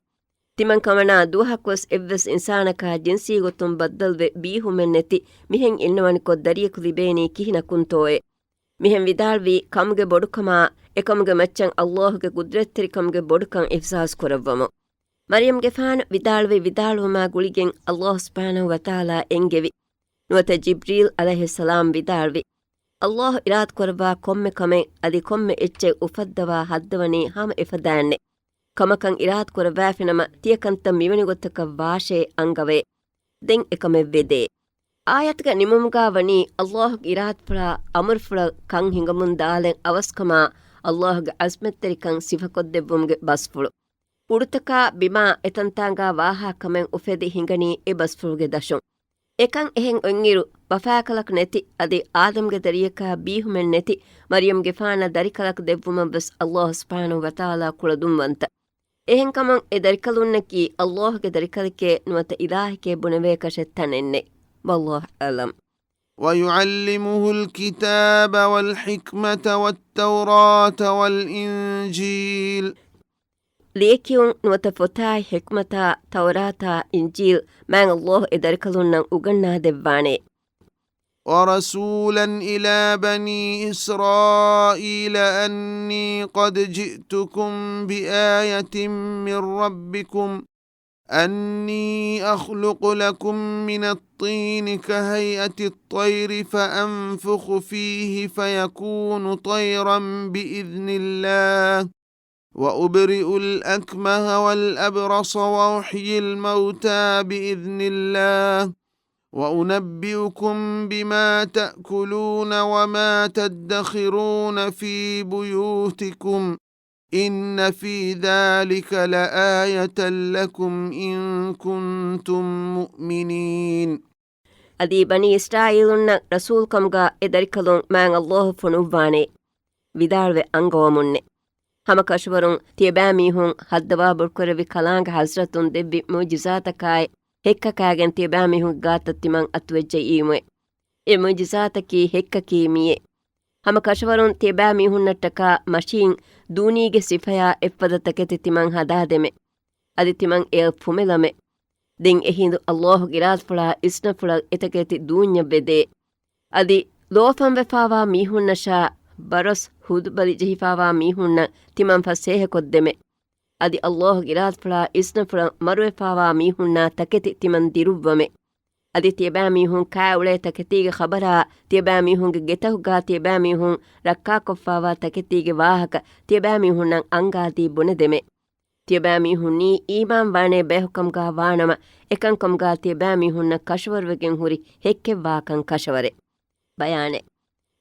ތިމަން ކަމަނާ ދުވަހަކުވެސް އެއްވެސް އިންސާނަކާ ޖިންސީ ގޮތުން ބައްދަލުވެ ބީހުމެއް ނެތި މިހެން އިންނަވަނިކޮށް ދަރިޔަކު ލިބޭނީ ކިހިނަކުންތޯއޭ؟ މިހެން ވިދާޅުވީ ކަމުގެ ބޮޑުކަމާ، އެކަމުގެ މައްޗަށް އައްލާހުގެ ޤުދްރަތްތެރިކަމުގެ ބޮޑުކަން އިޙްސާސް ކުރައްވަމުން. މަރްޔަމްގެފާނު ވިދާޅުވި ވިދާޅުވުމާ ގުޅިގެން އައްލާހު ސުބްޙާނަހު ވަތަޢާލާ އެންގެވި. ނުވަތަ ޖިބްރީލް ޢަލައިހިއްސަލާމް ވިދާޅުވި، އައްލާހު އިރާދަކުރައްވާ ކޮންމެ ކަމެއް އަދި ކޮންމެ އެއްޗެއް އުފައްދަވާ ހައްދަވަނީ ހަމަ އެފަދައިންނޭ. ކަމަކަށް އިރާދަކުރައްވާފިނަމަ ތިޔަކަންތައް މިވެނި ގޮތަކަށް ވާށޭ އަންގަވޭ. ދެން އެކަމެއް ވެދޭ. އާޔަތުގެ ނިމުމުގާ ވަނީ އައްލާހުގެ އިރާދަފުޅާ އަމުރުފުޅަށް ކަން ހިނގަމުން ދާލެއް އަވަސްކަމާ، އައްލާހުގެ ޢަޒްމަތްތެރިކަން ސިފަކޮށްދެއްވުމުގެ ބަސްފުޅު. އުޑުތަކާ ބިމާ އެތަންތާނގާ ވާހާ ކަމެއް އުފެދި ހިނގަނީ އެ ބަސްފުޅުގެ ދަށުން. އެކަން އެހެން އޮތްއިރު، ބަފާކަލަކު ނެތި އަދި އާދަމްގެ ދަރިޔަކާ ބީހުމެއް ނެތި މަރްޔަމްގެފާނަށް ދަރިކަލަކު ދެއްވުމަށްވެސް އައްލާހު ސުބްޙާނަހު ވަތަޢާލާ ކުޅަދުންވަންތަ. އެހެންކަމުން އެ ދަރިކަލުންނަކީ އައްލާހުގެ ދަރިކަލެކޭ ނުވަތަ އިލާހެކޭ ބުނެވޭކަށެއް ތަނެއްނެތް. ވައްލާހު އަޢްލަމް. ويعلمه الكتاب والحكمة والتوراة والإنجيل. ލިޔެކިޔުން ނުވަތަ ފޮތާއި ޙިކްމަތާ، ތައުރާތާ، އިންޖީލް މާތް އައްލާހު އެ ދަރިކަލުންނަށް އުގަންނާދެއްވާނެ. ورسولا إلى بني إسرائيل أني قد جئتكم بآية من ربكم أني أخلق لكم من الطين كهيئة الطير فأنفخ فيه فيكون طيرا بإذن الله وأبرئ الأكمه والأبرص وأحيي الموتى بإذن الله وأنبئكم بما تأكلون وما تدخرون في بيوتكم إن في ذلك لآية لكم إن كنتم مؤمنين. އަދި ބަނީ އިސްރާއީލުންނަށް ރަސޫލްކަމުގަ އެ ދަރިކަލުން މާތް އައްލާހު ފޮނުއްވާނެ. ވިދާޅުވެ އަންގަވަމުންނެ. ހަމަ ކަށަވަރުން ތިޔަބައިމީހުން ހައްދަވާ ބޮޑުކުރެއްވި ކަލާނގެ ޙަޟްރަތުން ދެއްވި މުޢުޖިޒާތަކާއި، ހެއްކަކާގެން ތިޔަބައިމީހުންގެ ގާތަށް ތިމަން އަތުވެއްޖައީމުއެ. އެ މުޢުޖިޒާތަކީ ހެއްކަކީ މިއެ. ހަމަ ކަށަވަރުން ތިޔަބައިމީހުންނަށްޓަކާ މަށީން ދޫނީގެ ސިފަޔާ އެއްފަދަ ތަކެތި ތިމަން ހަދާދެމެ. އަދި ތިމަން އެއަށް ފުމެލަމެ. ދެން އެހިނދު އައްލާހުގެ އިރާދަފުޅާ އިސްނަފުޅަށް އެތަކެތި ދޫންޏަށް ވެދޭ. އަދި ލޯފަންވެފާވާ މީހުންނަށާ ބަރަސް ހުދުބަލި ޖެހިފާވާ މީހުންނަށް ތިމަން ފަސޭހަކޮށްދެމެ. އަދި އައްލާހުގެ އިރާދަފުޅާ އިސްނަފުޅަށް މަރުވެފާވާ މީހުންނާ ތަކެތި ތިމަން ދިރުއްވަމެ. އަދި ތިޔަބައިމީހުން ކާއުޅޭ ތަކެތީގެ ޚަބަރާ، ތިޔަބައިމީހުންގެ ގެތަކުގާ ތިޔަބައިމީހުން ރައްކާކޮށްފާވާ ތަކެތީގެ ވާހަކަ ތިޔަބައިމީހުންނަށް އަންގާދީ ބުނެދެމެ. ތިޔަބައިމީހުންނީ އީމާންވާނޭ ބަޔަކުކަމުގާ ވާނަމަ، އެކަންކަމުގާ ތިޔަބައިމީހުންނަށް ކަށަވަރުވެގެން ހުރި ހެއްކެއްވާކަން ކަށަވަރެއް. ބަޔާނެއް.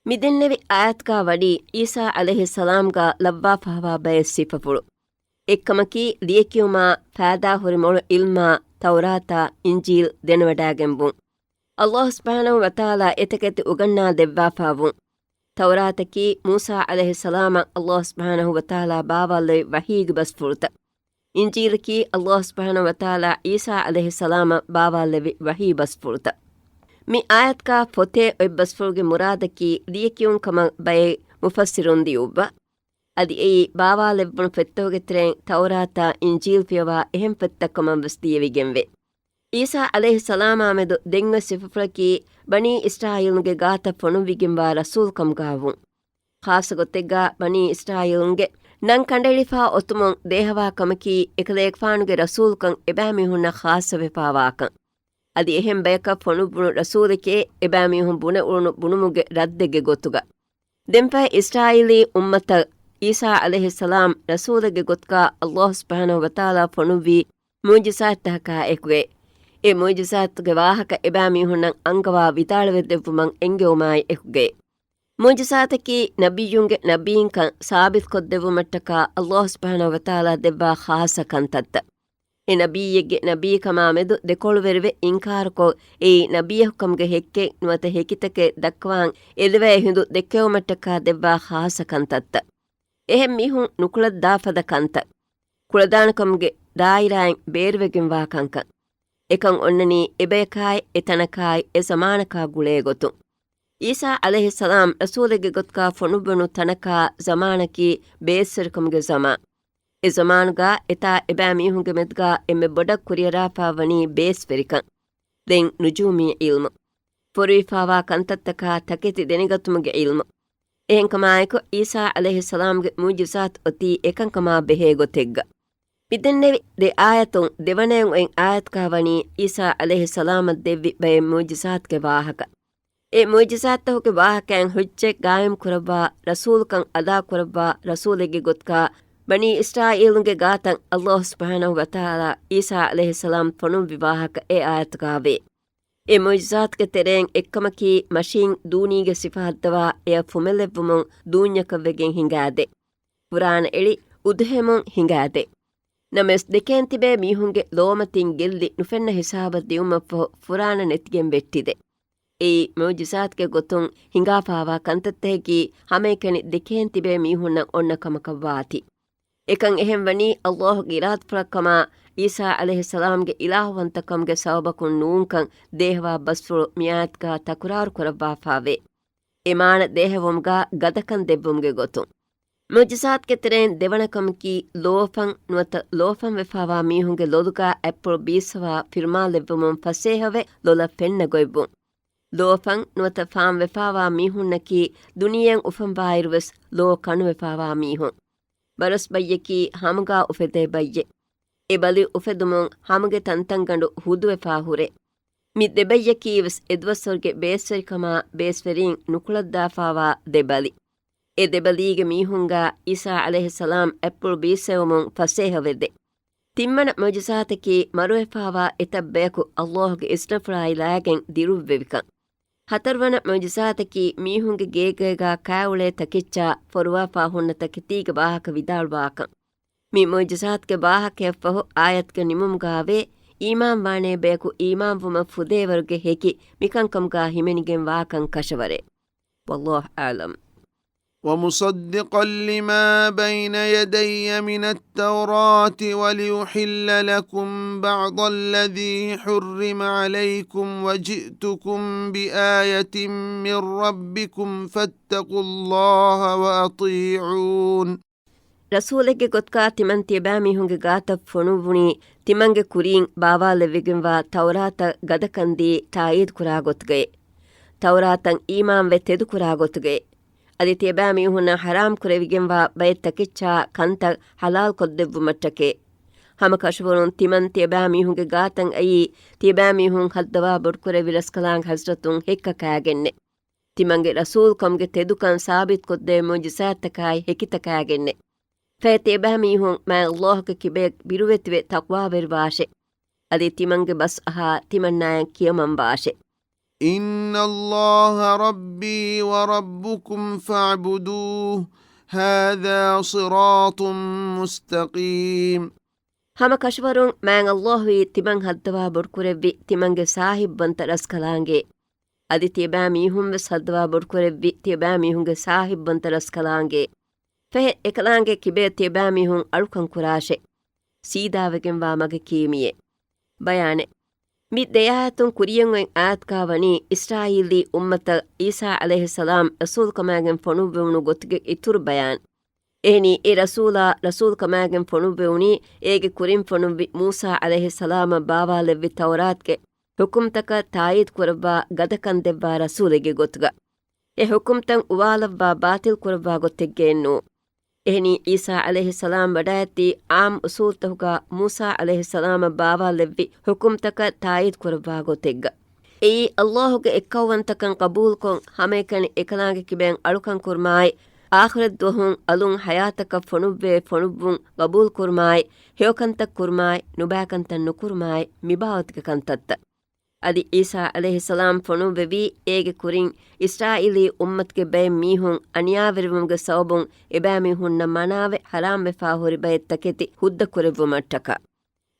މިދެންނެވި އާޔަތުގާ ވަނީ ޢީސާ ޢަލައިހިއްސަލާމްގާ ލައްވާފާވާ ބައެއް ސިފަފުޅު. އެއްކަމަކީ، ލިޔެކިޔުމާ ފައިދާހުރި މޮޅު ޢިލްމާ، ތައުރާތާ، އިންޖީލް ދެނެވަޑައިގެންވުން. އައްލާހު ސުބްޙާނަހު ވަތަޢާލާ އެތަކެތި އުގަންނާ ދެއްވާފާވުން. ތައުރާތަކީ މޫސާ ޢަލައިހިއްސަލާމަށް އައްލާހު ސުބްޙާނަހު ވަތަޢާލާ ބާވާލެއްވި ވަޙީގެ ބަސްފުޅުތައް. އިންޖީލަކީ ﷲ ސުބްޙާނަހޫ ވަތަޢާލާ ޢީސާ ޢަލައިހިއްސަލާމަށް ބާވާލެއްވި ވަޙީ ބަސްފުޅުތައް. މި އާޔަތުގަ ފޮތޭ އޮތް ބަސްފުޅުގެ މުރާދަކީ ލިޔެކިޔުން ކަމަށް ބައެއް މުފައްސިރުން ލިޔުއްވާ. އަދި އެއީ ބާވާލެއްވުނު ފޮތްތަކުގެ ތެރެއިން ތައުރާތާ، އިންޖީލް ފިޔަވާ އެހެން ފޮތްތައް ކަމަށް ވެސް ލިޔެވިގެންވޭ. ޢީސާ ޢަލައިހިއްސަލާމާ މެދު ދެން އޮތް ސިފަފުޅަކީ ބަނީ އިސްރާއީލުންގެ ގާތަށް ފޮނުއްވިގެންވާ ރަސޫލު ކަމުގަ ވުން. ޚާއްޞަ ގޮތެއްގަ ބަނީ އިސްރާއީލުންގެ ނަން ކަނޑައެޅިފަ އޮތުމުން ދޭހަވާ ކަމަކީ، އެކަލޭގެފާނުގެ ރަސޫލުކަން އެބައިމީހުންނަށް ޚާއްޞަވެފަ ވާކަން. އަދި އެހެން ބަޔަކަށް ފޮނުއްވުނު ރަސޫލެކޭ އެބައިމީހުން ބުނެ އުޅުނު ބުނުމުގެ ރައްދެއްގެ ގޮތުގަ. ދެންފަހެ އިސްރާއީލީ އުއްމަތަށް ޢީސާ ޢަލައިހިއްސަލާމް ރަސޫލެއްގެ ގޮތުގަ ﷲ ސުބްޙާނަހޫ ވަތަޢާލާ ފޮނުއްވީ މުޢުޖިޒާތްތަކާ އެކުގައި. އެ މުޢުޖިޒާތުގެ ވާހަކަ އެބައިމީހުންނަށް އަންގަވާ ވިދާޅުވެދެއްވުމަށް އެންގެވުމާއި އެކުގައި. މުޢުޖިޒާތަކީ ނަބިއްޔުންގެ ނަބީންކަން ސާބިތުކޮށްދެއްވުމަށްޓަކާ ﷲ ސުބްޙާނަހޫ ވަތަޢާލާ ދެއްވާ ޚާއްޞަ ކަންތައްތައް. އެ ނަބިއްޔެއްގެ ނަބީކަމާ މެދު ދެކޮޅުވެރިވެ އިންކާރުކޮށް، އެއީ ނަބިއްޔަކުކަމުގެ ހެއްކެއް ނުވަތަ ހެކިތަކެއް ދައްކަވާން އެދެވޭ ހިނދު ދެއްކެވުމަށްޓަކާ ދެއްވާ ޚާއްޞަ ކަންތައްތައް. އެހެން މީހުން ނުކުޅައްދާފަދަ ކަންތައް. ކުޅަދާނަކަމުގެ ދާއިރާއިން ބޭރުވެގެންވާ ކަންކަން. އެކަން އޮންނަނީ އެބަޔަކާއި އެތަނަކާއި އެޒަމާނަކާ ގުޅޭގޮތުން. ޢީސާ ޢަލައިހިއްސަލާމް ރަސޫލެއްގެ ގޮތުގަ ފޮނުއްވުނު ތަނަކާ ޒަމާނަކީ ބޭސްވެރިކަމުގެ ޒަމާން. އެ ޒަމާނުގަ އެތާ އެބައިމީހުންގެ މެދުގަ އެންމެ ބޮޑަށް ކުރިއަރާފަ ވަނީ ބޭސްވެރިކަން. ދެން ނުޖޫމީ ޢިލްމު. ފޮރުވިފަވާ ކަންތައްތަކާ ތަކެތި ދެނެގަތުމުގެ ޢިލްމު. އެހެންކަމާއެކު، ޢީސާ ޢަލައިހިއްސަލާމްގެ މުޢުޖިޒާތު އޮތީ އެކަންކަމާ ބެހޭ ގޮތެއްގަ. މިދެންނެވި ދެ އާޔަތުން ދެވަނައިން އޮތް އާޔަތުގަ ވަނީ ޢީސާ ޢަލައިހިއްސަލާމަށް ދެއްވި ބައެއް މުޢުޖިޒާތުގެ ވާހަކަ. އެ މުޢުޖިޒާތްތަކުގެ ވާހަކައިން ޙުއްޖަތް ޤާއިމް ކުރައްވާ، ރަސޫލުކަން އަދާ ކުރައްވާ، ރަސޫލެއްގެ ގޮތުގަ ބަނީ އިސްރާއީލުންގެ ގާތަށް ﷲ ސުބްޙާނަހޫ ވަތަޢާލާ ޢީސާ ޢަލައިހިއްސަލާމް ފޮނުއްވި ވާހަކަ އެ އާޔަތުގަ ވޭ. އެ މުޢުޖިޒާތުގެ ތެރެއިން އެއްކަމަކީ، މަށީން ދޫނީގެ ސިފަ ހައްދަވާ، އެއަށް ފުމެލެއްވުމުން ދޫންޏަކަށް ވެގެން ހިނގާދޭ. ފުރާނަ އެޅި އުދުހެމުން ހިނގާދޭ. ނަމަވެސް، ދެކޭން ތިބޭ މީހުންގެ ލޯމަތިން ގެއްލި ނުފެންނަ ހިސާބަށް ދިއުމަށްފަހު ފުރާނަ ނެތިގެން ވެއްޓިދޭ. އެއީ މުޢުޖިޒާތުގެ ގޮތުން ހިނގާފަވާ ކަންތައްތަކަކީ، ހަމައެކަނި ދެކޭން ތިބޭ މީހުންނަށް އޮންނަ ކަމަކަށް ވާތީ. އެކަން އެހެން ވަނީ، ﷲގެ އިރާދަފުޅަށްކަމާ، ޢީސާ ޢަލައިހިއްސަލާމްގެ އިލާހުވަންތަކަމުގެ ސަބަބަކުން ނޫންކަން ދޭހަވާ ބަސްފުޅު މިއާޔަތުގަ ތަކުރާރު ކުރައްވާފަވޭ. އެ މާނަ ދޭހަވުމުގަ ގަދަކަން ދެއްވުމުގެ ގޮތުން. މުޢުޖިޒާތުގެ ތެރެއިން ދެވަނަ ކަމަކީ، ލޯފަން ނުވަތަ ލޯފަން ވެފަވާ މީހުންގެ ލޮލުގަ އަތްޕުޅު ބީއްސަވާ ފިރުމާލެއްވުމުން ފަސޭހަވެ ލޮލަށް ފެންނަ ގޮތްވުން. ލޯފަން ނުވަތަ ފާން ވެފަވާ މީހުންނަކީ، ދުނިޔެއަށް އުފަންވާއިރުވެސް ލޯ ކަނުވެފަވާ މީހުން. ބަރަސް ބައްޔަކީ ހަމުގަ އުފެދޭ ބައްޔެއް. އެ ބަލި އުފެދުމުން ހަމުގެ ތަންތަންގަނޑު ހުދުވެފަ ހުރޭ. މި ދެބައްޔަކީވެސް އެދުވަސްވަރުގެ ބޭސްވެރިކަމާ ބޭސްވެރީން ނުކުޅައްދާފަވާ ދެ ބަލި. އެ ދެބަލީގެ މީހުންގަ ޢީސާ ޢަލައިހިއްސަލާމް އަތްޕުޅު ބީއްސެވުމުން ފަސޭހަވެދޭ. ތިންވަނަ މުޢުޖިޒާތަކީ، މަރުވެފަވާ އެތައް ބަޔަކު ﷲގެ އިޒްނަފުޅާއިލާގެން ދިރުއްވެވިކަން. ހަތަރުވަނަ މުޢުޖިޒާތަކީ، މީހުންގެ ގޭގޭގަ ކާއުޅޭ ތަކެއްޗާ ފޮރުވާފަ ހުންނަ ތަކެތީގެ ވާހަކަ ވިދާޅުވާކަން. މި މުޢުޖިޒާތުގެ ވާހަކަޔަށްފަހު އާޔަތުގެ ނިމުމުގައިވޭ، އީމާންވާނޭ ބަޔަކު އީމާންވުމަށް ފުދޭވަރުގެ ހެކި މިކަންކަމުގަ ހިމެނިގެން ވާކަން ކަށަވަރޭ. والله أعلم. ومصدقا لما بين يدي من التوراة ولأحل لكم بعض الذي حرم عليكم وجئتكم بآية من ربكم فاتقوا الله وأطيعون. ރަސޫލެއްގެ ގޮތުގަ ތިމަން ތިޔަބައިމީހުންގެ ގާތަށް ފޮނުއްވުނީ، ތިމަންގެ ކުރީން ބާވާލެއްވިގެންވާ ތައުރާތަށް ގަދަކަންދީ ތާއީދުކުރާ ގޮތުގައި. ތައުރާތަށް އީމާންވެ ތެދުކުރާ ގޮތުގައި. އަދި ތިޔަބައިމީހުންނަށް ޙަރާމް ކުރެވިގެންވާ ބައެއް ތަކެއްޗާ ކަންތައް ޙަލާލް ކޮށްދެއްވުމަށްޓަކައި. ހަމަ ކަށަވަރުން ތިމަން ތިޔަބައިމީހުންގެ ގާތަށް އައީ، ތިޔަބައިމީހުން ހައްދަވާ ބޮޑުކުރެއްވި ރަސްކަލާނގެ ޙަޟްރަތުން ހެއްކަކާގެންނެއް. ތިމަންގެ ރަސޫލުކަމުގެ ތެދުކަން ސާބިތުކޮށްދޭ މުޢުޖިޒާތްތަކާއި ހެކިތަކާގެންނެއް. ފަހެ ތިޔަބައިމީހުން މާތް ﷲގެ ކިބަޔަށް ބިރުވެތިވެ ތަޤްވާވެރިވާށެ. އަދި ތިމަންގެ ބަސްއަހާ ތިމަންނާއަށް ކިޔަމަންވާށެ. إن الله ربي وربكم فاعبدوه هذا صراط مستقيم. ހަމަ ކަށަވަރުން މާތް ﷲ އީ ތިމަން ހައްދަވާ ބޮޑުކުރެއްވި ތިމަންގެ ސާހިބްވަންތަ ރަސްކަލާނގެ. އަދި ތިޔަބައިމީހުން ވެސް ހައްދަވާ ބޮޑުކުރެއްވި ތިޔަބައިމީހުންގެ ސާހިބްވަންތަ ރަސްކަލާނގެ. ފަހެ އެކަލާނގެ ކިބަޔަށް ތިޔަބައިމީހުން އަޅުކަން ކުރާށެ. ސީދާވެގެންވާ މަގަކީ މިއެއް. ބަޔާނެއް. މި ދެ އާޔަތުން ކުރިޔަށް އޮތް އާޔަތުގަ ވަނީ އިސްރާއީލީ އުއްމަތަށް ޢީސާ ޢަލައިހިއްސަލާމް ރަސޫލުކަމާގެން ފޮނުއްވެވުނު ގޮތުގެ އިތުރު ބަޔާން. އެހެނީ އެ ރަސޫލާ ރަސޫލުކަމާގެން ފޮނުއްވެވުނީ އޭގެ ކުރިން ފޮނުއްވި މޫސާ ޢަލައިހިއްސަލާމަށް ބާވާލެއްވި ތައުރާތުގެ ޙުކުމްތަކަށް ތާއީދު ކުރައްވާ ގަދަކަން ދެއްވާ ރަސޫލެއްގެ ގޮތުގަ. އެ ޙުކުމްތައް އުވާލައްވާ ބާޠިލް ކުރައްވާ ގޮތެއްގައެއް ނޫން. އެހެނީ ޢީސާ ޢަލައިހިއްސަލާމް ވަޑައިގަތީ ޢާއްމު އުޞޫލުތަކުގަ މޫސާ ޢަލައިހިއްސަލާމަށް ބާވާލެއްވި ޙުކުމްތަކަށް ތާއީދު ކުރައްވާ ގޮތެއްގަ. އެއީ ﷲ ގެ އެއްކައުވަންތަކަން ޤަބޫލުކޮށް، ހަމައެކަނި އެކަލާނގެ ކިބައިން އަޅުކަން ކުރުމާއި، އާޚިރަތްދުވަހުން އަލުން ޙަޔާތަކަށް ފޮނުއްވޭ ފޮނުއްވުން ޤަބޫލު ކުރުމާއި، ހެޔޮކަންތައް ކުރުމާއި، ނުބައިކަންތައް ނުކުރުމާއި، މިބާވަތުގެ ކަންތައްތައް. އަދި ޢީސާ ޢަލައިހިއްސަލާމް ފޮނުއްވެވީ އޭގެ ކުރިން އިސްރާއީލީ އުއްމަތުގެ ބައެއް މީހުން އަނިޔާވެރިވުމުގެ ސަބަބުން އެބައިމީހުންނަށް މަނާވެ ޙަރާމްވެފާ ހުރި ބައެއް ތަކެތި ހުއްދަ ކުރެއްވުމަށްޓަކާ.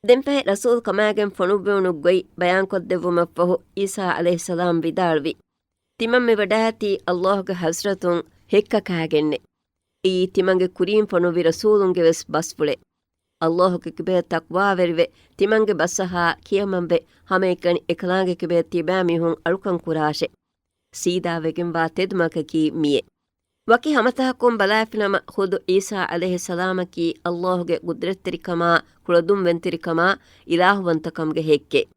ދެންފަހެ ރަސޫލު ކަމާގެން ފޮނުއްވެވުނު ގޮތް ބަޔާންކޮށްދެއްވުމަށްފަހު ޢީސާ ޢަލައިހިއްސަލާމް ވިދާޅުވި، ތިމަންމެ ވަޑައިގަތީ ﷲ ގެ ޙަޟްރަތުން ހެއްކަކާގެންނެއް. އެއީ ތިމަންގެ ކުރީން ފޮނުއްވި ރަސޫލުންގެ ވެސް ބަސްފުޅެއް. ﷲ ގެ ކިބަޔަށް ތަޤްވާވެރިވެ، ތިމަންގެ ބަސްއަހާ ކިޔަމަންވެ، ހަމައެކަނި އެކަލާނގެ ކިބަޔަށް ތިބާމީހުން އަޅުކަން ކުރާށެ. ސީދާވެގެންވާ ތެދުމަގަކީ މިއެއް. ވަކި ހަމަތަހަކުން ބަލާފިނަމަ، ޚުދު ޢީސާ ޢަލައިހިއްސަލާމަކީ ﷲ ގެ ޤުދްރަތްތެރިކަމާ، ކުޅަދުންވެންތެރިކަމާ، އިލާހުވަންތަކަމުގެ ހެއްކެއް.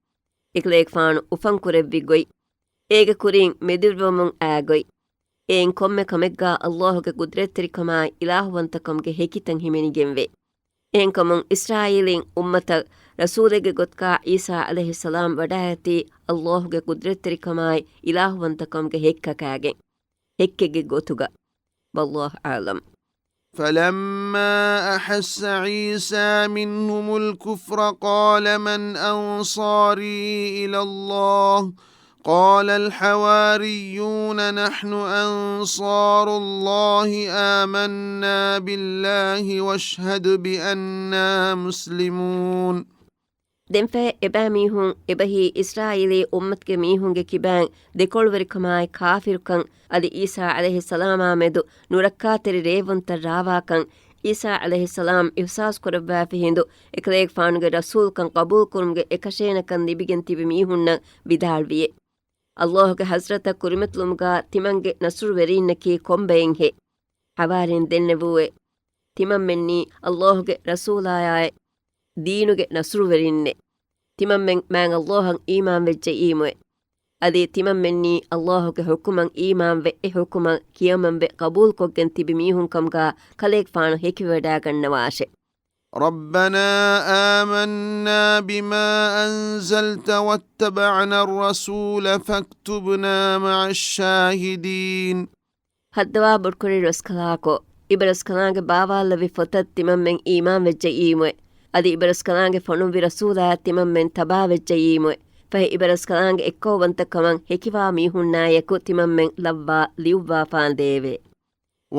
އެކަލޭގެފާނު އުފަންކުރެއްވި ގޮތް، އޭގެ ކުރިން މެދުވެރިވަމުން އައި ގޮތް، އެއިން ކޮންމެ ކަމެއްގަ ﷲ ގެ ޤުދްރަތްތެރިކަމާއި އިލާހުވަންތަކަމުގެ ހެކިތައް ހިމެނިގެންވޭ. އެހެންކަމުން އިސްރާއީލީން އުއްމަތަށް ރަސޫލެއްގެ ގޮތުގަ ޢީސާ ޢަލައިހިއްސަލާމް ވަޑައިގަތީ ﷲ ގެ ޤުދްރަތްތެރިކަމާއި އިލާހުވަންތަކަމުގެ ހެއްކަކާގެން، ހެއްކެއްގެ ގޮތުގަ. والله أعلم. فلما أحس عيسى منهم الكفر قال من أنصاري إلى الله؟ قال الحواريون نحن أنصار الله آمنا بالله واشهد بأننا مسلمون. ދެންފަހެ އެބައިމީހުން އެބަހީ އިސްރާއީލީ އުއްމަތުގެ މީހުންގެ ކިބައިން ދެކޮޅުވެރިކަމާއި ކާފިރުކަން އަދި ޢީސާ ޢަލައިހިއްސަލާމާ މެދު ނުރައްކާތެރި ރޭވުންތައް ރާވާކަން ޢީސާ ޢަލައިހިއްސަލާމް އިޙްސާސް ކުރައްވާފި ހިނދު، އެކަލޭގެފާނުގެ ރަސޫލުކަން ޤަބޫލުކުރުމުގެ އެކަށޭނަކަން ލިބިގެން ތިބި މީހުންނަށް ވިދާޅުވިއެ. ﷲ ގެ ޙަޟްރަތަށް ކުރިމަތިލުމުގަ ތިމަންގެ ނަޞްރުވެރީންނަކީ ކޮންބައެއްހޭ؟ ޙަވާރީން ދެންނެވޫއެ. ތިމަންމެންނީ ﷲ ގެ ރަސޫލާއާއި ދީނުގެ ނަޞްރުވެރިންނޭ. ތިމަންމެން މާތް ﷲ އަށް އީމާންވެއްޖައީމުއެ. އަދި ތިމަންމެންނީ ﷲ ގެ ޙުކުމަށް އީމާންވެ، އެ ޙުކުމަށް ކިޔަމަންވެ ޤަބޫލުކޮށްގެން ތިބި މީހުންކަމުގަ ކަލޭގެފާނު ހެކިވެވަޑައިގަންނަވާށެ. ربنا آمنا بما أنزلت واتبعنا الرسول فاكتبنا مع الشاهدين. ހައްދަވާ ބޮޑުކުރި ރަސްކަލާކޯ، އިބަރަސްކަލާނގެ ބާވާލެއްވި ފޮތަށް ތިމަންމެން އީމާންވެއްޖައީމުއެ. އަދި އިބަރަސްކަލާނގެ ފޮނުއްވި ރަސޫލާއަށް ތިމަންމެން ތަބާވެއްޖައީމުއެ. ފަހެ އިބަރަސްކަލާނގެ އެއްކައުވަންތަކަމަށް ހެކިވާ މީހުންނާއެކު ތިމަންމެން ލައްވާ ލިޔުއްވާފާނދޭވެ.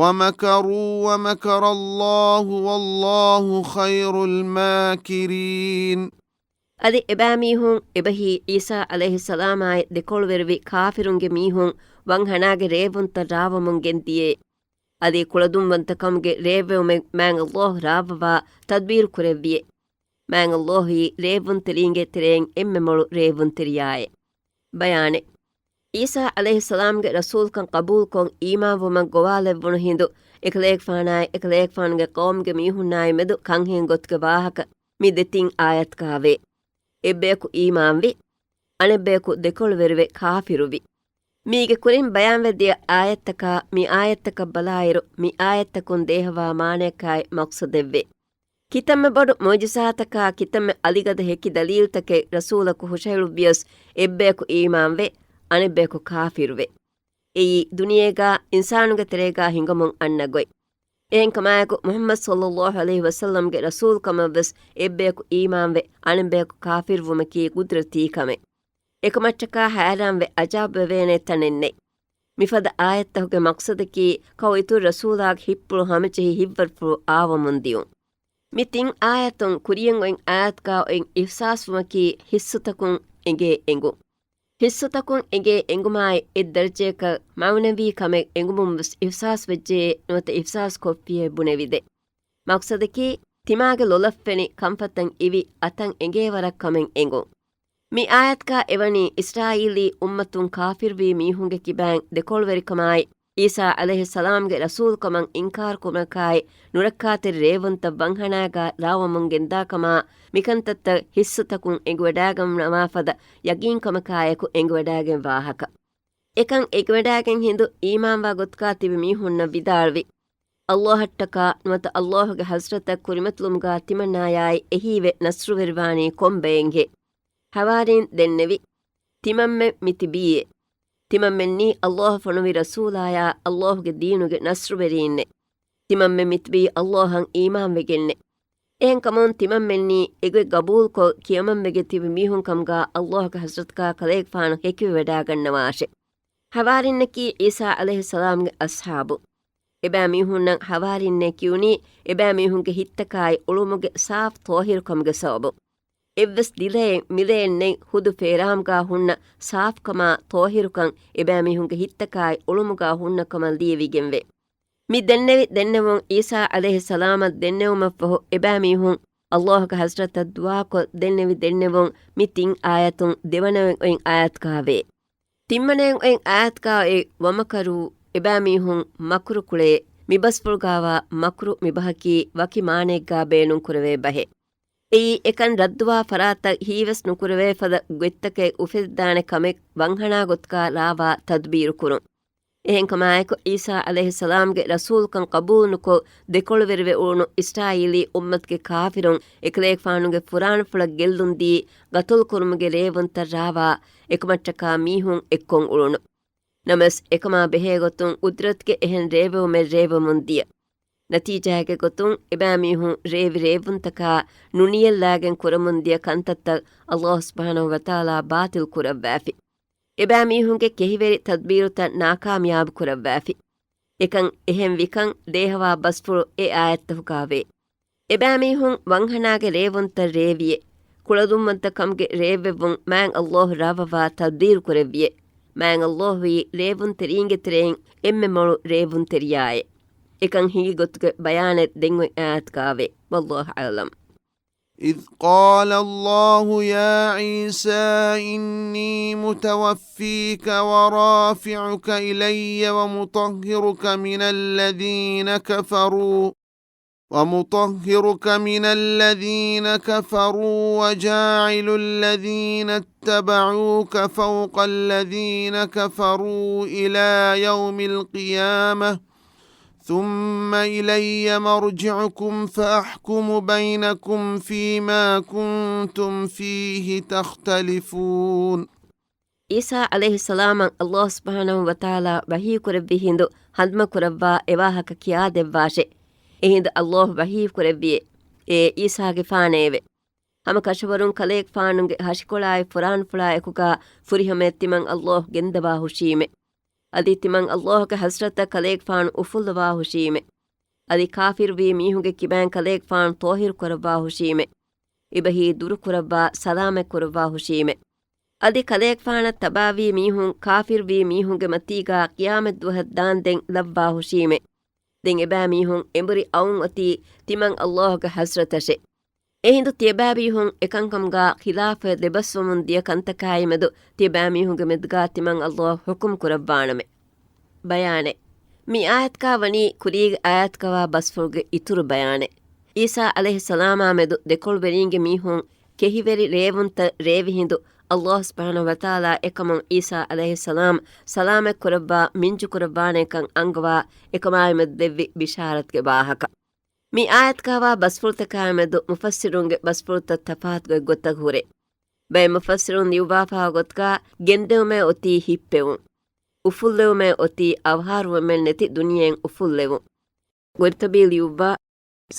ومكروا ومكر الله والله خير الماكرين. އަދި އެބައިމީހުން އެބަހީ ޢީސާ ޢަލައިހިއްސަލާމާއި ދެކޮޅުވެރިވި ކާފިރުންގެ މީހުން ވަންހަނާގެ ރޭވުންތައް ރާވަމުން ގެންދިޔޭ. އަދި ކުޅަދުންވަންތަކަމުގެ ރޭއްވެވުމެއް މާތް ﷲ ރާވަވާ ތަދްބީރު ކުރެއްވިއެ. މާތް ﷲ އީ ރޭވުންތެރީންގެ ތެރެއިން އެންމެ މޮޅު ރޭވުންތެރިޔާއެ. ބަޔާނެއް. ޢީސާ ޢަލައިހިއްސަލާމްގެ ރަސޫލުކަން ޤަބޫލުކޮށް އީމާންވުމަށް ގޮވާލެއްވުނު ހިނދު، އެކަލޭގެފާނާއި އެކަލޭގެފާނުގެ ޤައުމުގެ މީހުންނާއި މެދު ކަންހެން ގޮތުގެ ވާހަކަ މި ދެތިން އާޔަތުގައިވޭ. އެއްބަޔަކު އީމާންވި، އަނެއްބަޔަކު ދެކޮޅުވެރިވެ ކާފިރުވި. މީގެ ކުރިން ބަޔާންވެ ދިޔަ އާޔަތްތަކާ މި އާޔަތްތަކަށް ބަލާއިރު، މި އާޔަތްތަކުން ދޭހަވާ މާނަޔަކާއި މަޤްޞަދެއްވޭ. ކިތަންމެ ބޮޑު މުޢުޖިޒާތަކާ ކިތަންމެ އަލިގަދަ ހެކި ދަލީލްތަކެއް ރަސޫލަކު ހުށަހެޅުއްވިޔަސް، އެއްބަޔަކު އީމާންވެ، އަނެއްބަޔަކު ކާފިރުވެ. އެއީ ދުނިޔޭގާ އިންސާނުންގެ ތެރޭގާ ހިނގަމުން އަންނަ ގޮތް. އެހެންކަމާއެކު، މުޙައްމަދު ޞައްލައްލާހު ޢަލައިހި ވަސައްލަމްގެ ރަސޫލުކަމަށްވެސް އެއްބަޔަކު އީމާންވެ، އަނެއްބަޔަކު ކާފިރުވުމަކީ ޤުދްރަތީ ކަމެއް. އެކަމަށްޓަކާ ހައިރާންވެ އަޖާބުވެވޭނެ ތަނެއް ނެތް. މިފަދަ އާޔަތްތަކުގެ މަޤްޞަދަކީ، ކައު އިތުރު ރަސޫލާގެ ހިތްޕުޅު ހަމަޖެހި ހިތްވަރުފުޅު އާވަމުން ދިޔުން. މި ތިން އާޔަތުން ކުރިޔަށް އޮތް އާޔަތުގަ އޮތް އިޙްސާސްވުމަކީ ޙިއްސުތަކުން އެނގޭ އެނގުން. ޙިއްސުތަކުން އެނގޭ އެނގުމާއި އެއް ދަރަޖަޔަކަށް މަޢުނަވީ ކަމެއް އެނގުމުން ވެސް އިޙްސާސް ވެއްޖެޔޭ ނުވަތަ އިޙްސާސް ކޮށްފިޔޭ ބުނެވިދޭ. މަޤްޞަދަކީ، ތިމާގެ ލޮލަށް ފެނި ކަންފަތަށް އިވި އަތަށް އެނގޭ ވަރަށް ކަމެއް އެނގުން. މި އާޔަތުގާ އެވަނީ އިސްރާއީލީ އުއްމަތުން ކާފިރުވީ މީހުންގެ ކިބައިން ދެކޮޅުވެރިކަމާއި، ޢީސާ ޢަލައިހިއްސަލާމްގެ ރަސޫލުކަމަށް އިންކާރުކުރުމަކާއި، ނުރައްކާތެރި ރޭވުންތައް ވަންހަނާގާ ރާވަމުން ގެންދާކަމާ، މިކަންތައްތައް ޙިއްޞުތަކުން އެނގިވަޑާގަންނަވާ ފަދަ ޔަގީންކަމަކާއެކު އެނގިވަޑާގެން ވާހަކަ. އެކަން އެނގިވަޑާގެން ހިނދު އީމާންވާ ގޮތުގާ ތިބި މީހުންނަށް ވިދާޅުވި، ﷲ އަށްޓަކާ ނުވަތަ ﷲ ގެ ޙަޟްރަތަށް ކުރިމަތިލުމުގާ ތިމަންނާޔާއި އެހީވެ ނަޞްރުވެރިވާނީ ކޮން ބައެއްހޭ؟ ޙަވާރީން ދެންނެވި، ތިމަންމެން މިތިބީއޭ. ތިމަންމެންނީ ﷲ ފޮނުވި ރަސޫލާޔާ ﷲ ގެ ދީނުގެ ނަޞްރުވެރީންނޭ. ތިމަންމެން މިތިބީ ﷲ އަށް އީމާންވެގެންނޭ. އެހެންކަމުން ތިމަންމެންނީ އެގޮތް ގަބޫލުކޮށް ކިޔަމަންވެގެން ތިބި މީހުންކަމުގާ ﷲ ގެ ޙަޟްރަތުގާ ކަލޭގެފާނު ހެކިވެވަޑާގަންނަވާށެ. ޙަވާރީންނަކީ ޢީސާ ޢަލައިހިއްސަލާމްގެ އަޞްޙާބު. އެބައިމީހުންނަށް ޙަވާރީންނޭ ކިޔުނީ، އެބައިމީހުންގެ ހިތްތަކާއި އުޅުމުގެ ސާފު ޠާހިރުކަމުގެ ސަބަބުން. އެއްވެސް ދިލައެއް މިލައެއް ނެތް ހުދު ފޭރާމްގާ ހުންނަ ސާފުކަމާ ޠާހިރުކަން އެބައިމީހުންގެ ހިތްތަކާއި އުޅުމުގާ ހުންނަ ކަމަށް ލިޔެވިގެންވޭ. މި ދެންނެވި ދެންނެވުން ޢީސާ ޢަލައިހިއްސަލާމަށް ދެންނެވުމަށްފަހު އެބައިމީހުން ﷲ ގެ ޙަޟްރަތަށް ދުޢާކޮށް ދެންނެވި ދެންނެވުން މި ތިން އާޔަތުން ދެވަނައިން އޮތް އާޔަތުގާވޭ. ތިންވަނައިން އޮތް އާޔަތުގާ އޮތް ވަމަކަރޫ، އެބައިމީހުން މަކުރު ކުޅޭ. މި ބަސްފުޅުގާވާ މަކުރު މި ބަހަކީ ވަކި މާނައެއްގާ ބޭނުންކުރެވޭ ބަހެއް. އެއީ އެކަން ރައްދުވާ ފަރާތަށް ހީވެސް ނުކުރެވޭ ފަދަ ގޮތްތަކެއް އުފެދިދާނެ ކަމެއް ވަންހަނާ ގޮތުގާ ރާވާ ތަދުބީރު ކުރުން. އެހެންކަމާއެކު، ޢީސާ ޢަލައިހިއްސަލާމްގެ ރަސޫލުކަން ޤަބޫލުނުކޮށް، ދެކޮޅުވެރިވެ އުޅުނު އިސްރާއީލީ އުއްމަތުގެ ކާފިރުން އެކަލޭގެފާނުގެ ފުރާނަފުޅަށް ގެއްލުންދީ، ޤަތުލުކުރުމުގެ ރޭވުންތައް ރާވާ، އެކަމަށްޓަކާ މީހުން އެއްކޮށް އުޅުނު. ނަމަވެސް، އެކަމާ ބެހޭގޮތުން ޤުދްރަތުގެ އެހެން ރޭވެވުމެއް ރޭވެމުން ދިޔަ. ނަތީޖާގެ ގޮތުން، އެބައިމީހުން ރޭވި ރޭވުންތަކާ ނުނިޔައްލާގެން ކުރަމުން ދިޔަ ކަންތައްތައް ﷲ ސުބްޙާނަހޫ ވަތަޢާލާ ބާޠިލް ކުރައްވާފި. އެބައިމީހުންގެ ކެހިވެރި ތަދްބީރުތައް ނާކާމިޔާބު ކުރައްވާފި. އެކަން އެހެން ވިކަން ދޭހަވާ ބަސްފުޅު އެ އާޔަތްތަކުގާވޭ. އެބައިމީހުން ވަންހަނާގެ ރޭވުންތައް ރޭވިއޭ. ކުޅަދުންވަންތަކަމުގެ ރޭއްވެވުން މާތް ﷲ ރާވަވާ ތަދްބީރު ކުރެއްވިއޭ. މާތް ﷲ ވީ ރޭވުންތެރީންގެ ތެރެއިން އެންމެ މޮޅު ރޭވުންތެރިޔާއޭ. އެކަން ހިނގި ގޮތުގެ ބަޔާނެއް ދެން އޮތް އާޔަތުގާވޭ. والله أعلم. إذ قال الله يا عيسى إني متوفيك ورافعك إلي ومطهرك من الذين كفروا، ومطهرك من الذين كفروا وجاعل الذين اتبعوك فوق الذين كفروا إلى يوم القيامة، ثم إلي مرجعكم فأحكم بينكم فيما كنتم فيه تختلفون. ޢީސާ ޢަލައިހިއްސަލާމަށް ﷲ ސުބްޙާނަހޫ ވަތަޢާލާ ވަޙީ ކުރެއްވި ހިނދު ހަނދުމަ ކުރައްވާ އެ ވާހަކަ ކިޔާދެއްވާށޭ. އެހިނދު ﷲ ވަޙީ ކުރެއްވިއޭ، އޭ ޢީސާގެފާނޭވެ! ހަމަ ކަށަވަރުން ކަލޭގެފާނުގެ ހަށިކޮޅާއި ފުރާނަފުޅާ އެކުގާ ފުރިހަމަޔަށް ތިމަން ﷲ ގެންދަވާ ހުށީމެ. އަދި ތިމަން ﷲ ގެ ޙަޟްރަތަށް ކަލޭގެފާނު އުފުއްލަވާ ހުށީމެ. އަދި ކާފިރުވީ މީހުންގެ ކިބައިން ކަލޭގެފާނު ޠާހިރު ކުރައްވާ ހުށީމެ. އެބަހީ ދުރު ކުރައްވާ ސަލާމަތް ކުރައްވާ ހުށީމެ. އަދި ކަލޭގެފާނަށް ތަބާވީ މީހުން ކާފިރުވީ މީހުންގެ މަތީގާ ޤިޔާމަތް ދުވަހަށް ދާންދެން ލައްވާ ހުށީމެ. ދެން އެބައިމީހުން އެނބުރި އައުން އޮތީ ތިމަން ﷲ ގެ ޙަޟްރަތަށެ. އެހިނދު ތިޔަބައިމީހުން އެކަންކަމުގާ ޚިލާފަށް ދެބަސްވަމުން ދިޔަ ކަންތަކާއިމެދު ތިޔަބައިމީހުންގެ މެދުގާ ތިމަން ﷲ ޙުކުމް ކުރައްވާނަމޭ. ބަޔާނެއް. މި އާޔަތުގާ ވަނީ ކުރީގެ އާޔަތުގާވާ ބަސްފުޅުގެ އިތުރު ބަޔާނެއް. ޢީސާ ޢަލައިހިއްސަލާމާ މެދު ދެކޮޅުވެރީންގެ މީހުން ކެހިވެރި ރޭވުންތައް ރޭވި ހިނދު، ﷲ ސުބްޙާނަހޫ ވަތަޢާލާ އެކަމުން ޢީސާ ޢަލައިހިއްސަލާމް ސަލާމަތް ކުރައްވާ މިންޖު ކުރައްވާނެކަން އަންގަވާ އެކަމާއިމެދު ދެއްވި ބިޝާރަތުގެ ވާހަކަ. މި އާޔަތުގާވާ ބަސްފުޅުތަކާއިމެދު މުފައްސިރުންގެ ބަސްފުޅުތައް ތަފާތު ގޮތްގޮތަށް ހުރޭ. ބައެއް މުފައްސިރުން ލިޔުއްވާފާ ގޮތުގާ ގެންދެވުމޭ އޮތީ ހިއްޕެވުން. އުފުއްލެވުމޭ އޮތީ އަވަހާރަވުމެއް ނެތި ދުނިޔެއިން އުފުއްލެވުން. ގޮރިތަބީ ލިޔުއްވާ،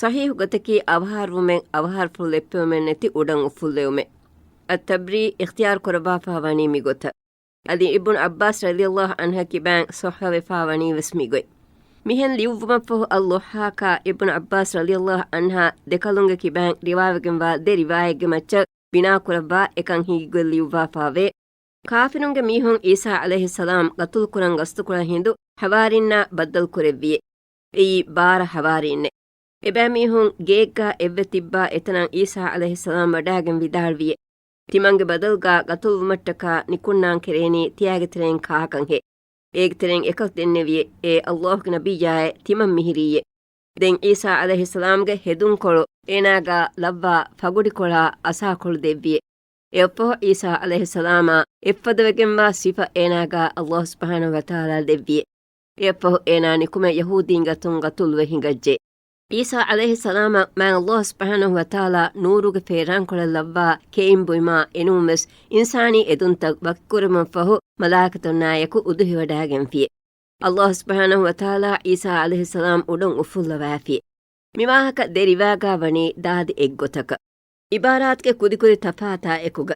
ޞަޙީޙު ގޮތަކީ އަވަހާރަވުމެއް، އަވަހާރަފުޅު ލެއްޕެވުމެއް ނެތި އުޑަން އުފުއްލެވުމެއް. އައްޠަބްރީ އިޚްތިޔާރު ކުރައްވާފާ ވަނީ މިގޮތަށް. އަދި އިބްނު ޢައްބާސް ރަޟިޔަﷲ ޢަންހަ ކިބައިން ޞައްޙަވެފާ ވަނީ ވެސް މިގޮތް. މިހެން ލިޔުއްވުމަށްފަހު އަލްޟައްޙާކާ އިބްނު ޢައްބާސް ރަޟިޔަﷲ ޢަންހާ ދެކަލުންގެ ކިބައިން ރިވާވެގެންވާ ދެ ރިވާޔަތްގެ މައްޗަށް ބިނާކުރައްވާ އެކަން ހިނގިގޮތް ލިޔުއްވާފާވޭ. ކާފިރުންގެ މީހުން ޢީސާ ޢަލައިހިއްސަލާމް ޤަތުލުކުރަން ގަސްތުކުރަން ހިނދު ޙަވާރީންނާ ބައްދަލުކުރެއްވިއޭ. އެއީ ބާރަ ޙަވާރީންނެއް. އެބައިމީހުން ގެއެއްގާ އެއްވެ ތިއްބާ އެތަނަށް ޢީސާ ޢަލައިހިއްސަލާމް ވަޑާގެން ވިދާޅުވިއެ، ތިމަންގެ ބަދަލުގާ ގަތުލުވުމަށްޓަކާ ނިކުންނާން ކެރޭނީ ތިޔާގެ ތެރެއިން ކާކަންހޭ؟ އޭގެ ތެރެއިން އެކަލު ދެންނެވިއެ، އޭ ﷲ ގެ ނަބިއްޔާއޭ، ތިމަން މިހިރީއޭ. ދެން ޢީސާ ޢަލައިހިއްސަލާމްގެ ހެދުންކޮޅު އޭނާގާ ލައްވާ ފަގުޑިކޮޅާ އަސާކޮޅު ދެއްވިއެ. އެއަށްފަހު ޢީސާ ޢަލައިހިއްސަލާމާ އެއްފަދަވެގެންވާ ސިފަ އޭނާގާ ﷲ ސުބްޙާނަހޫ ވަތަޢާލާ ދެއްވިއެ. އެއަށްފަހު އޭނާ ނިކުމެ ޔަހޫދީން ގަތުން ގަތުލުވެ ހިނގައްޖެ. ޢީސާ ޢަލައިހިއްސަލާމަށް މާތް ﷲ ސުބްޙާނަހޫ ވަތަޢާލާ ނޫރުގެ ފޭރާންކޮޅެއް ލައްވާ ކެއިން ބުއިމާ އެނޫންވެސް އިންސާނީ އެދުންތައް ވަކިކުރުމަށްފަހު މަލާއިކަތުންނާއެކު އުދުހިވަޑާގެންފިއެ. ﷲ ސުބްޙާނަހޫ ވަތަޢާލާ ޢީސާ ޢަލައިހިއްސަލާމް އުޑުން އުފުއްލަވާފިއެ. މިވާހަކަ ދެ ރިވާގާ ވަނީ ދާދި އެއްގޮތަކަށް. ޢިބާރާތުގެ ކުދިކުދި ތަފާތާ އެކުގަ.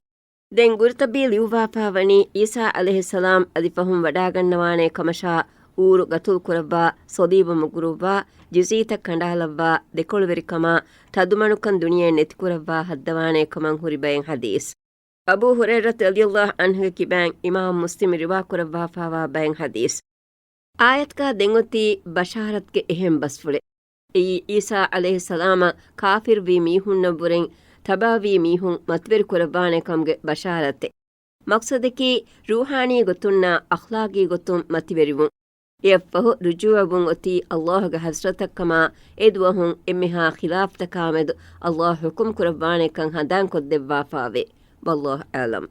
ދެން ގުރުތަބީ ލިޔުއްވާފާ ވަނީ ޢީސާ ޢަލައިހިއްސަލާމް އަދި ފަހުން ވަޑާގަންނަވާނޭ ކަމަށާ، އޫރު ގަތުލު ކުރައްވާ، ޞަލީބު މުގުރުއްވާ، ޖިޒީތައް ކަނޑާލައްވާ، ދެކޮޅުވެރިކަމާ، ތަދުމަނުކަން ދުނިޔެއިން ނެތިކުރައްވާ ހައްދަވާނޭ ކަމަށް ހުރި ބައެއް ޙަދީޘް. އަބޫ ހުރައިރަތު ރަޟިޔަﷲ ޢަންހުގެ ކިބައިން އިމާމް މުސްލިމް ރިވާކުރައްވާފާވާ ބައެއް ޙަދީޘް. އާޔަތުގާ ދެންއޮތީ ބަޝާރަތުގެ އެހެން ބަސްފުޅެއް. އެއީ ޢީސާ ޢަލައިހިއްސަލާމަށް ކާފިރުވީ މީހުންނަށްވުރެން ތަބާވީ މީހުން މަތިވެރި ކުރައްވާނެ ކަމުގެ ބަޝާރަތެއް. މަޤްޞަދަކީ ރޫޙާނީ ގޮތުންނާ އަޚްލާޤީ ގޮތުން މަތިވެރިވުން. އެއަށްފަހު ރުޖޫޢަވުން އޮތީ ﷲ ގެ ޙަޟްރަތަށްކަމާ، އެދުވަހުން އެންމެހާ ޚިލާފްތަކާމެދު ﷲ ޙުކުމް ކުރައްވާނެކަން ހަނދާންކޮށްދެއްވާފާވޭ. ވައްލާހު އަޢްލަމް.